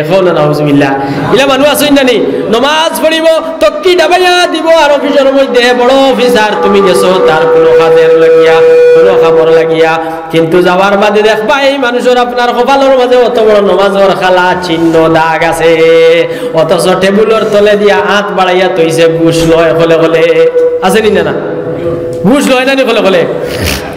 কও না নাউজুবিল্লাহ। ইলা মানুষ আছইন না নি? নমাজ পড়িবো, তক্কি ডাবাইয়া দিবো, আর অফিসর মধ্যে বড় অফিসার তুমি গেছো, তার কুনু কাজর লাগিয়া, কুনু কামর লাগিয়া, কিন্তু যাওয়ার বাদে দেখবা এই মানুষর আপনার কপালর মাঝে অত বড় নমাজর কালা চিহ্ন দাগ আছে, অথচ টেবুলর তলে দিয়া আত বাড়াইয়া থইছে, ঘুষ লয় কলে কলে। আছে নি না? না, ঘুষ লয় না নি কলে কলে?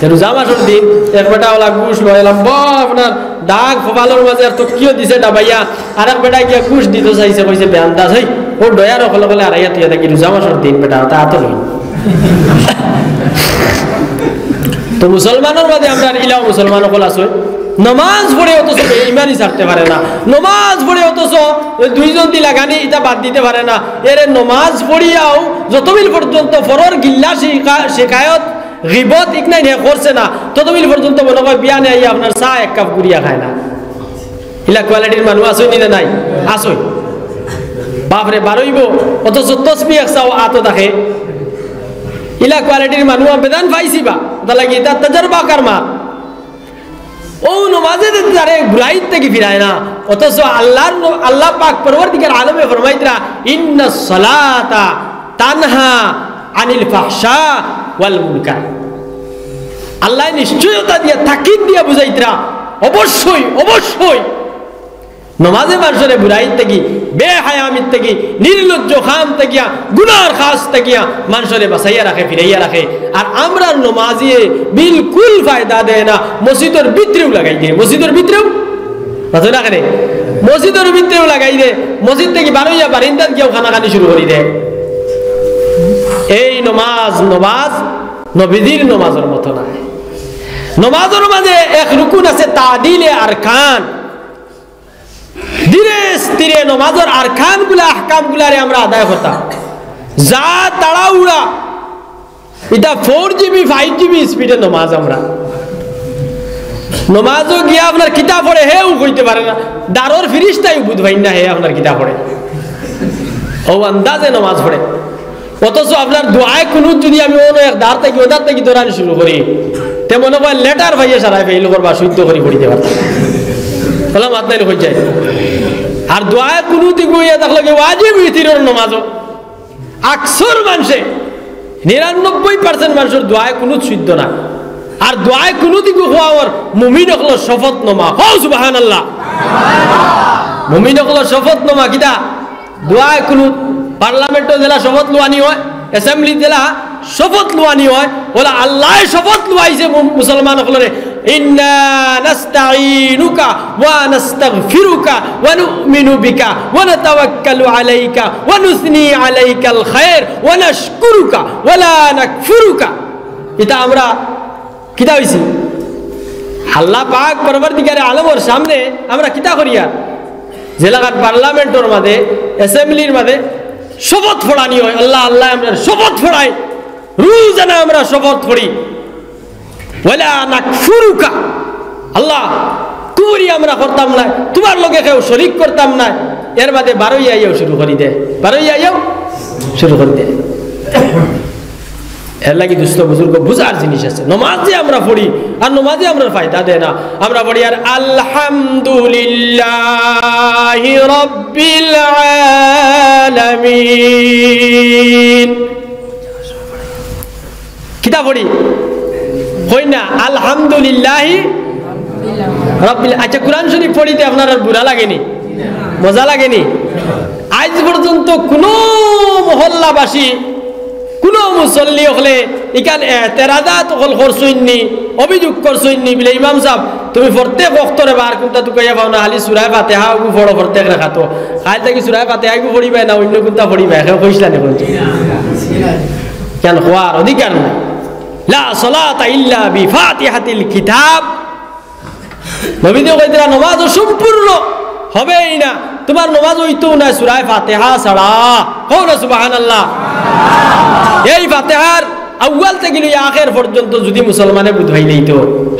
তে রোজা মাসর দিন এক বেটা অলা ঘুষ লয়, লম্বা আপনার দাগ কপালর মাঝে, আর তক্কিও দিছে ডাবাইয়া। আর এক বেটা গিয়া ঘুষ দিতো চাইছে, কইছে, "বেআন্দাজ, হেই, অউ ডয়ার কলে কলে আড়াইয়া থইয়া থাকি রোজা মাসর দিন বেটা, তা তো লই।" তো মুসলমানর বাদে আমরার ইলাও মুসলমান অকল আছে, নমাজ পড়ে অথচ বেঈমানি ছাড়তে পারে না, নমাজ পড়ে অথচ ওই দুইজন দি লাগানি ইটা বাদ দিতে পারে না। এরে নমাজ পড়িয়াও যতদিন পর্যন্ত পরর গিল্লা শিকা-, শিকায়ত, গিবত ইকনাইন হে করছে না, ততদিন পর্যন্ত মনে কয় বিয়ানে আইয়া আপনার চা এক কাপ গুড়িয়া খায় না। ইলা কোয়ালিটির মানুষ আছইন নি না নাই? আছইন। বাপরে, বারইবো, অথচ তসবি এক চাও আতো থাকে। ইলা কোয়ালিটির মানুষ বেদান পাইছি বা, অতার লাগি ইতা তজরবা কারমা। অউ নমাজে যে তারে বুরাইত থাকি ফিরায় না, অথচ আল্লার ন-, আল্লা পাক পরওয়ারদিগার আলমে ফরমাইতরা, "ইন্নাস সালাতা তানহা আনিল ফাহশা ওয়াল মুনকার।" আল্লায় নিশ্চয়তা দিয়া, তাকিদ দিয়া বুঝাইতরা, অবশ্যই, অবশ্যই নমাজে মানষরে বুরাইত থাকি বেহায়ামির থাকি, নির্লজ্জ কাম থাকিয়া, গুনার কাজ থাকিয়া মানষরে বাঁচাইয়া রাখে, ফিরাইয়া রাখে। আর আমরার নমাজিয়ে বিলকুল ফায়দা দেয় না, মসজিদর ভিতরেও লাগাই দেয়, মসজিদর ভিতরেও, মাতো না কেনে? মসজিদর ভিতরেও লাগাই দেয়, মসজিদ থাকি বারইয়া বারিন্দাত গিয়াও কানাকানি শুরু করি দেয়। এই নমাজ, নমাজ নবীজির নমাজর মতো নায়। নমাজর মাঝে এক রুকুন আছে তাদিলে আরকান, ধীরে স্থিরে নমাজর আরকানগুলা, আহকামগুলারে আমরা আদায় করতাম। যা তাড়াহুড়া, ইটা ফোর জিবি, ফাইভ জিবি স্পিডে নমাজ আমরা। নমাজও গিয়া আপনার কিতা পড়ে, হেউ কইতে পারে না। দারর ফিরিস্তায় বুঝ পাইন না, হে আপনার কিতা পড়ে। ও আন্দাজে নমাজ পড়ে। অথচ আপনার দোয়ায়ে কুনুত যদি আমি অনো এক দার থাকি, ও দার থাকি দৌড়ানি শুরু করি, তে মনে কয় লেটার পাইয়া সারাই ফেইল করবা, শুদ্ধ করি পড়িতে পারতাম। বললাম, মাত নাই, হয়ে যায়। আর দোয়ায়ে কুনুত ইগু ইয়া দেখলো কি ওয়াজিব ইতিরর নমাজও। আকসর মানষে, নিরানব্বই পার্সেন্ট মানষর দোয়ায়ে কুনুত শুদ্ধ না। আর দোয়ায়ে কুনুত ইগু হওয়ার মুমিন অকলর শপথ নমা। হো সুবহানাল্লাহ। মুমিন অকলর শপথ নমা কিতা? দোয়ায়ে কুনুত। পার্লামেন্টো যেলা শপথ লওয়ানি হয়, অ্যাসেম্বলি যেলা শপথ লওয়ানি হয়, ওলা আল্লায় শপথ লওয়াইছে মু-, মুসলমান অকলরে, "ইন্না নাস্তাইনুকা ওয়া নাস্তাগফিরুকা ওয়া নুমিনু বিকা ওয়া নাতাওয়াক্কালু আলাইকা ওয়া নুসনি আলাইকাল খায়র ওয়া নাশকুরুকা ওয়া লা নাকফুরুকা।" ইতা আমরা কিতা অইছে? আল্লাহ পাক পরওয়ারদিগারে আলমর সামনে আমরা কিতা করিয়ার? যেলাখান পার্লামেন্টর মাঝে, অ্যাসেম্বলির মাঝে শপথ পড়ানি হয়, আল্লাহ, আল্লাহ, আমরা শপথ পড়াই, রোজানা আমরা শপথ পড়ি, "ওয়ালা নাকফুরুকা", আল্লাহ, কুফরি আমরা করতাম না, তুমার লগে কেউ শরিক করতাম না। এর বাদে বারইয়া আইয়াও শুরু করি দে, বারইয়া আইয়াও শুরু করি দে। এর লাগি দুস্ত বুজুর্গ বুঝার জিনিস আছে। নমাজ যে আমরা পড়ি, আর নমাজে আমরার ফায়দা দেয় না। আমরা পড়ি আর আলহামদুলিল্লাহি রাব্বিল আলামিন। কিতা পড়ি? কই না, আলহামদুলিল্লাহি রাব্বিল। আচ্ছা, কোরআন শরীফ পড়িতে আপনারার বুরা লাগেনি? মজা লাগেনি? আইজ পর্যন্ত কুনু মহল্লাবাসী, কুনু মুসল্লি অকলে ইখান এতেরাজাত অকল করছইননি, অভিযোগ করছইননি, বলে, "ইমাম সাব, তুমি প্রত্যেক ওয়াক্তরে বার কুনটা তুকাইয়া পাও না, খালি সুরায় ফাতেহা ওগু পড়ো প্রত্যেক রেখাতো। কাইল থাকি সুরায় ফাতেহা ওগু পড়িবায় না, অইন্য কুনটা পড়িবায়, কেউ কইছলা নি কুনটা?" কেন, কওয়ার অধিকার নাই। লা সালাতা ইল্লা বিফাতিহাতিল কিতাব। নবীজি কইতরা, "নমাজ অসম্পূর্ণ হবেই না, তুমার নমাজ অইতো না সুরায় ফাতেহা ছাড়া।" কও না সুবহানাল্লাহ। এই ফাতেহার আউয়াল থাকি লইয়া আখের পর্যন্ত যদি মুসলমানে বুঝাই দিত,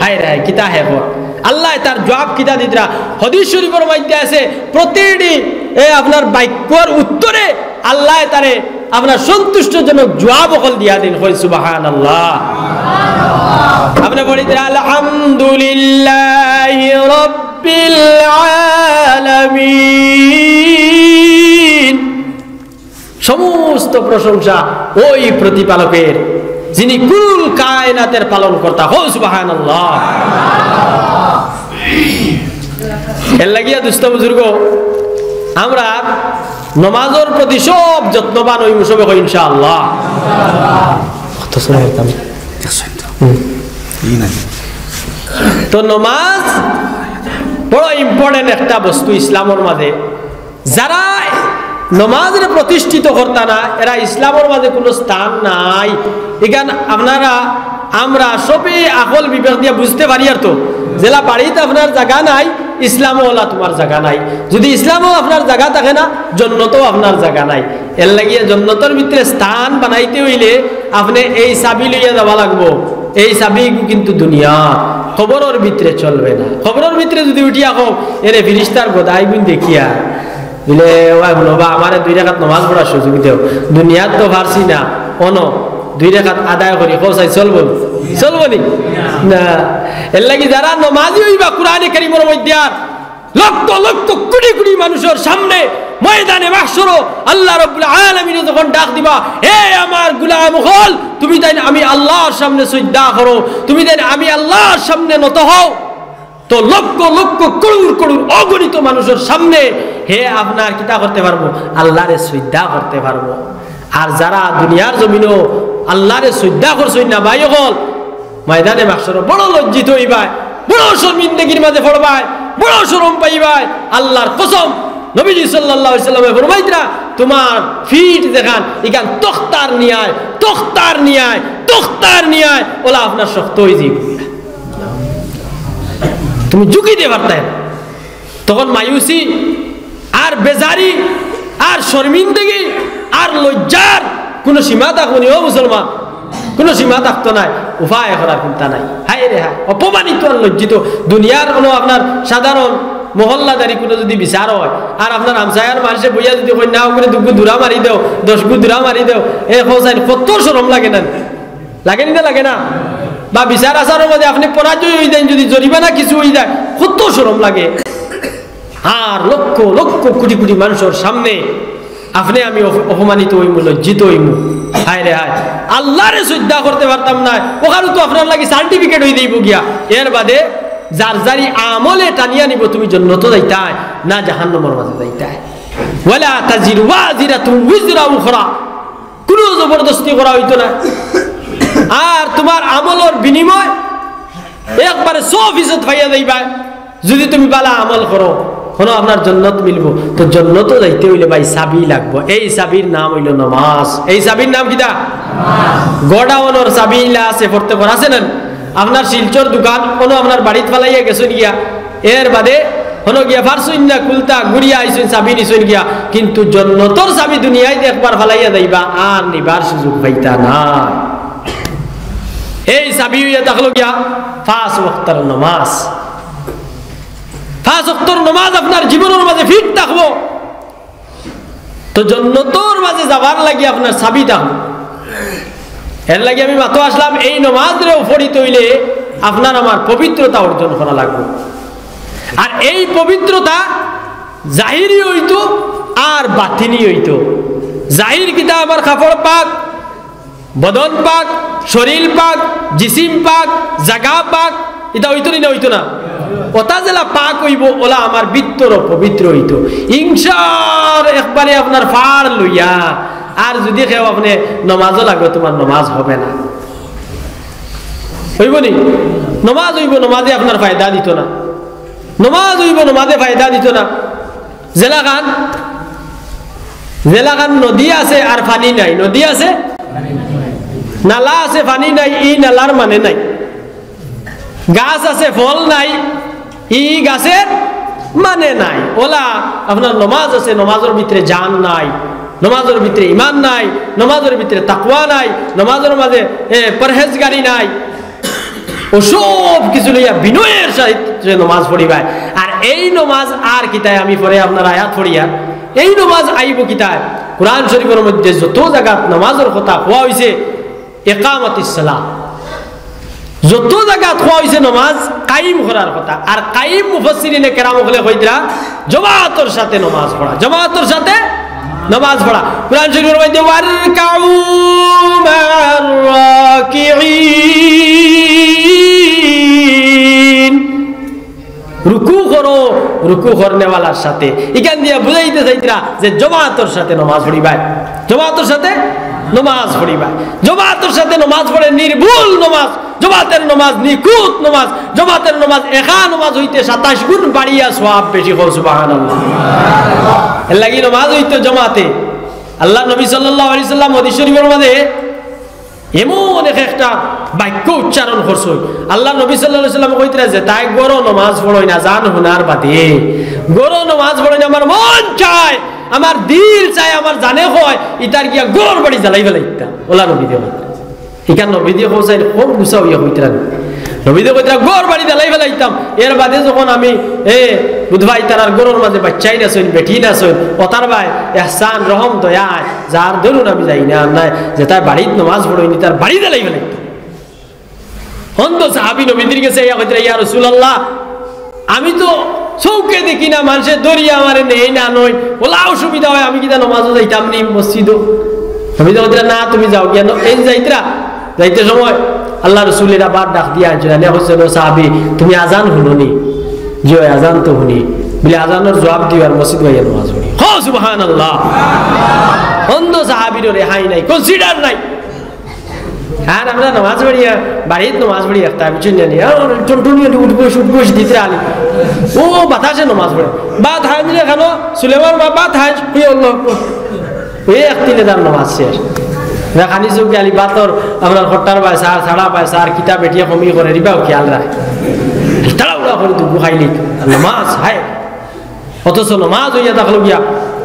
হায় রে, কিতা হে কর। আল্লায় তার জবাব কিতা দিতরা? হাদিস শরীফর মধ্যে আছে, প্রতিটি, এ, আপনার বাক্যর উত্তরে আল্লায় তারে আপনার সন্তুষ্টজনক জবাব অকল দিয়া দিন। কই সুবহানাল্লাহ। আপনে পড়ি দিন, "আলহামদুলিল্লাহি রাব্বিল আলামিন।" সমস্ত প্রশংসা ওই প্রতিপালকের, যিনি কুল কায়নাতের পালনকর্তা। কও সুবহানাল্লাহ। এর লাগিয়া দুস্ত বুজুর্গ, আমরা নমাজর প্রতি সব যত্নবান অইমু সবে, কই ইনশাআল্লাহ। কত সময় হইতাম? হুম। তো নমাজ বড় ইম্পর্টেন্ট একটা বস্তু ইসলামর মাঝে। যারা নমাজরে প্রতিষ্ঠিত করতা না, এরা ইসলামর মাঝে কুনু স্থান নাই। ইখান আপনারা আমরা সবে আকল বিবেক দিয়া বুঝতে পারি আর তো, যেলা বাড়িত আপনার জাগা নাই, ইসলামও অলা তুমার জাগা নাই। যদি ইসলামও আপনার জাগা থাকে না, জন্নতও আপনার জাগা নাই। এর লাগিয়া জন্নতর ভিতরে স্থান বানাইতে অইলে আপনে এই চাবি লইয়া যাওয়া লাগবো। এই চাবি কিন্তু দুনিয়া, কবরর ভিতরে চলবে না। কবরর ভিতরে যদি উঠিয়া কও, এরে ফিরিস্তার গদাই গুন দেখিয়া, বলে, "ওই হুনো বা, আমারে দুই রেকাত নমাজ পড়ার সুযোগ দেও, দুনিয়াত তো পারছি না, অনো দুই রেকাত আদায় করি।" কও চাই, চলবো নি? চলবো নি? না। এর লাগি যারা নমাজি অইবা, কোরআনে কারীমর মধ্যে আর লক্ষ লক্ষ কোটি কোটি মানুষর সামনে ময়দানে মাহশরো আল্লাহ রাব্বুল আলামিনে যখন ডাক দিবা, "হে আমার গোলাম অকল, তুমি তাইন আমি আল্লাহর সামনে সইজদা করো, তুমি তাইন আমি আল্লাহর সামনে নত হও।" তো লক্ষ লক্ষ, করোড় করোড় অগণিত মানুষর সামনে হে আপনার কিতা করতে পারবো? আল্লাহরে সইজদা করতে পারবো। আর যারা দুনিয়ার জমিনো আল্লাহরে সইজদা করছইন না, ভাই অকল, ময়দানে মাহশরো বড় লজ্জিত অইবায়, বড় শর্মিন্দগির মাঝে পড়বায়, বড় শরম পাইবায়। আল্লাহর কসম, নবীজি সাল্লাল্লাহু আলাইহি ওয়াসাল্লামে ফরমাইতরা, "তুমার ফিট যেখান, ইখান তখতার নিয়ায়, তখতার নিয়ায়, তখতার নিয়ায়, অলা আপনার শক্ত অইযিবো।" তুমি ঝুঁকি দিতে পারতায় না। তখন মায়ুসি আর বেজারি আর শর্মিন্দগি আর লজ্জার কুনু সীমা থাকবো নি, ও মুসলমান? কুনু সীমা থাকতো নায়, উপায় করার চিন্তা নাই। হায় রে হায়, অপমানিত আর লজ্জিত। দুনিয়ার কুনু আপনার সাধারণ মহল্লাদারি কুনু যুদি বিচার অয়, আর আপনার হামসায়ার মানষে বইয়া যুদি কয়, "না, ওগুরে দুগু দুরা মারি দেও, দশ গু দুরা মারি দেও", এ হোসাইন, কত শরম লাগে না? লাগে নি না, লাগে না? বা বিচার আচারর মাঝে আপনে পরাজয় অইযাইন, যুদি জরিমানা কিছু অইযায়, কত শরম লাগে। আর লক্ষ লক্ষ কোটি কোটি মানষর সামনে আপনে আমি অপ-, অপমানিত অইমু, লজ্জিত অইমু। হায় রে হায়, আল্লাহরে সইজদা করতে পারতাম না, অখানউ তো আপনার লাগি certificate অইযাইবো গিয়া। এর বাদে যার যারি আমলে টানিয়া নিবো, তুমি জন্নতো যাইতায় না জাহান্নামর মাঝে যাইতায়। ওয়ালা তাজিরু ওয়াজিরাতুন ওয়িজরা উখরা। কুনু জবরদস্তি করা অইতো না। আর তুমার আমলর বিনিময় একবারে শ ফিছাদ পাইয়া যাইবায়। যুদি তুমি ভালা আমল করো, হুনো, আপনার জন্নত মিলবো। তো জন্নতো যাইতে অইলে ভাই চাবি লাগবো। এই চাবির নাম অইলো নমাজ। এই চাবির নাম কিতা? গোডাউনর চাবি ইলা আছে, ফরতে কর আছে না? আপনার শিলচর দোকান, অনো আপনার বাড়িত ফালাইয়া গেছইন গিয়া, এর বাদে হুনো গিয়া পারছইন না খুলতা, ঘুরিয়া আইছইন, চাবি নিছইন গিয়া, কিন্তু জন্নতর চাবি দুনিয়াইত একবার ফালাইয়া যাইবা, আর নিবার সুযোগ পাইতা না। এই চাবি অইয়া থাকলো গিয়া পাঁচ ওয়াক্তর নমাজ। পাঁচ ওয়াক্তর নমাজ আপনার জীবনর মাঝে ফিট থাকবো। তো জন্নতর মাঝে যাবার লাগি আপনার চাবি থাকবো। এর লাগি আমি মাতো আসলাম, এই নমাজরেও পড়িতে অইলে আপনার আমার পবিত্রতা অর্জন করা লাগবো। আর এই পবিত্রতা জাহিরি অইতো আর বাতিনি অইতো। জাহির কিতা? আমার কাপড় পাক, বদন পাক, শরীর পাক, জিসিম পাক, জাগা পাক, ইতা অইতো নি না অইতো না? অতা যেলা পাক অইবো, অলা আমার ভিতরও পবিত্র অইতো। হিংসার একবারে আপনার ফাড় লইয়া, আর যুদি কেউ আপনে নমাজও লাগে, তুমার নমাজ হবে না। অইবো নি? নমাজ অইবো, নমাজে আপনার ফায়দা দিতো না। নমাজ অইবো, নমাজে ফায়দা দিতো না। যেলাখান, যেলাখান নদী আছে আর পানি নাই, নদী আছে, নালা আছে, পানি নাই, ই নালার মানে নাই। গাছ আছে, ফল নাই, ই গাছের মানে নাই। অলা আপনার নমাজ আছে, নমাজর ভিতরে জান নাই, নমাজর ভিতরে ইমান নাই, নমাজর ভিতরে তাকওয়া নাই, নমাজর মাঝে, এ, পরহেজগারি নাই। অউ সব কিছু লইয়া বিনয়ের সাথে নমাজ পড়িবায়। আর এই নমাজ আর কিতায়, আমি পরে আপনার আয়াত পড়িয়ার, এই নমাজ আইবো কিতায়? কোরআন শরীফর মধ্যে যত জাগাত নমাজর কথা কওয়া অইছে, একামাতিস সালাহ, যত জাগাত কওয়া অইছে নমাজ কায়েম করার কথা। আর কায়েম মুফাসসিরিনে কেরাম অকলে কইতরা জমাতর সাথে নমাজ পড়া, জমাতর সাথে নমাজ পড়া। কোরআন শরীফর মধ্যে "ওয়ারকাউ মা'আর রাকিঈন", রুকু করো রুকু করনেওয়ালার সাথে। ইখান দিয়া বুঝাইতে চাইতরা যে জমাতর সাথে নমাজ পড়িবায়, জমাতর সাথে নমাজ পড়িবায়। জমাতর সাথে নমাজ পড়ে নির্ভুল নমাজ, জমাতের নমাজ নিখুঁত নমাজ, জমাতের নমাজ একা নমাজ অইতে সাতাইশ গুণ বাড়িয়া সওয়াব বেশি। কও সুবহানাল্লাহ। এর লাগি নমাজ অইতো জমাতে। আল্লাহর নবী সাল্লাল্লাহু আলাইহি সাল্লাম হাদিস শরীফর মাঝে এমন এক একটা বাক্য উচ্চারণ করছইন। আল্লাহর নবী সাল্লাল্লাহু আলাইহি সাল্লাম কইতরা যে, "তাই ঘরো নমাজ পড়ইন, আজান হুনার বাদে ঘরো নমাজ পড়ইন, আমার মন চায়, আমার দিল চায়, আমার জানে কয়, ইতার গিয়া ঘর বাড়ি জ্বালাই ফালাইতাম।" অলা নবীয়ে কইতরা। ইখান নবীয়ে কইছইন, কম গুছা অইয়া কইতরা না। নবীয়ে কইতরা, "ঘর বাড়ি জ্বালাই ফালাইতাম।" এর বাদে যখন আমি, এ, বুধবাই তারার ঘরর মাঝে বাচ্চাইন আছইন, বেটিন আছইন, অতার বায় এহসান, রহম, দয়া, যার দরুন আমি যাই না, আর নাই, যেতায় বাড়িত নমাজ পড়ইন, ইতার বাড়ি জ্বালাই ফালাইতাম। অন্ধ সাহাবী নবীজির গেছে আইয়া কইতরা, "ইয়া রাসূলুল্লাহ, আমি তো চউখে দেখি না, মানষে ধরিয়া আমারে নেয় না নয়, অলা অসুবিধা অয়, আমি কিতা নমাজো যাইতাম নি মসজিদো?" নবীজি কইতরা, "না, তুমি যাও গিয়া।" ন-, এইন যাইতরা, যাইতে সময় আল্লাহর রাসূলে আবার ডাক দিয়া আনছইন, আনিয়া কইছইন, "ও সাহাবী, তুমি আজান হুনো নি?" জি অয়, আজান তো হুনি। বলে, "আজানর জুয়াব দিও আর মসজিদো আইয়া নমাজ পড়িও।" কও সুবহানাল্লাহ। অন্ধ সাহাবীরও রেহাই নাই, consider নাই। আর আমরা নমাজ পড়িয়া, বাড়িত নমাজ পড়িয়া, একটা বুঝছইন জানি, আর টুনটুনি অলি উঠবস, উঠবস দিতে আলি। ও বাতাসে নমাজ পড়ে। বাদ হাইজ রে খানো, সুলেমান মা বাদ হাইজ, হুই আল্লাহ আকবার। ওই এক তিলে তার নমাজ শেষ। না খানি চৌকি আলি বাতর, আপনার খট্টার পায় সার, ছাড়া পায় সার, কিতা বেটিয়ে কমি করে, রিবাও খেয়াল রাখে। তাড়াহুড়া করে দুগু খাইলি, আর নমাজ, হায়। অথচ নমাজ অইয়া থাকলো গিয়া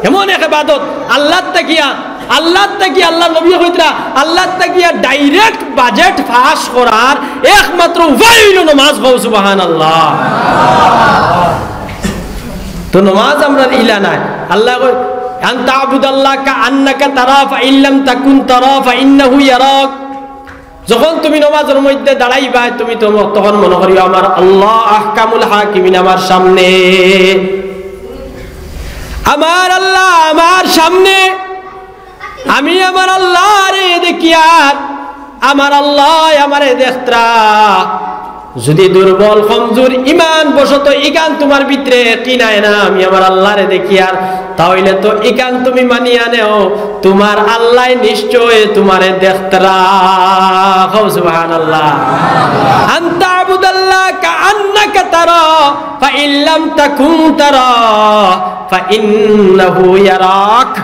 এমন এক ইবাদত, আল্লাহ তাকিয়া, আল্লাহ তাকিয়া, আল্লাহ নবী কইতরা, আল্লাহ তাকিয়া direct budget pass করার একমাত্র উপায় অইলো নমাজ। কও সুবহানাল্লাহ। তো নমাজ আমরার ইলা নাই। আল্লাহ কয়, "আন তা'বুদাল্লাহ কাআন্নাকা তারা, ফাইন লাম তাকুন তারা, ফাইন্নাহু ইয়ারাক।" যখন তুমি নমাজর মধ্যে দাঁড়াইবায়, তুমি তো তখন মনো করিও, "আমার আল্লাহ আহকামুল হাকিমিন আমার সামনে, আমার আল্লাহ আমার সামনে, আমি আমার আল্লাহরে দেখিয়ার, আমার আল্লাহ আমারে দেখতরা।" যদি দুর্বল, কমজোর, ইমান বশত ইখান তুমার ভিতরে কিনায় না, "আমি আমার আল্লাহরে দেখিয়ার", তা অইলে তো ইখান তুমি মানিয়া নেও, তুমার আল্লাহ নিশ্চয় তুমারে দেখতরা। কও সুবহানাল্লাহ। আন তা'বুদাল্লাহ কাআন্নাকা তারা, ফাইন লাম তাকুন তারা, ফাইন্নাহু ইয়ারাক।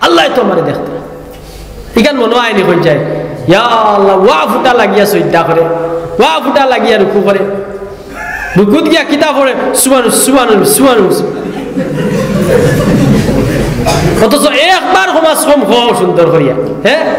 আল্লাহ তো আমারে দেখতরা। ইখান মনো আয়নি কই যায়, ইয়া আল্লাহ, ওয়া ফুটা লাগিয়া সইজদা করে, ওয়া ফুটা লাগিয়া রুকু করে, রুকুত গিয়া কিতা পড়ে, সুবহান, সুবহান, সুবহান। অথচ একবার কমাস কম কও সুন্দর করিয়া, হ্যাঁ?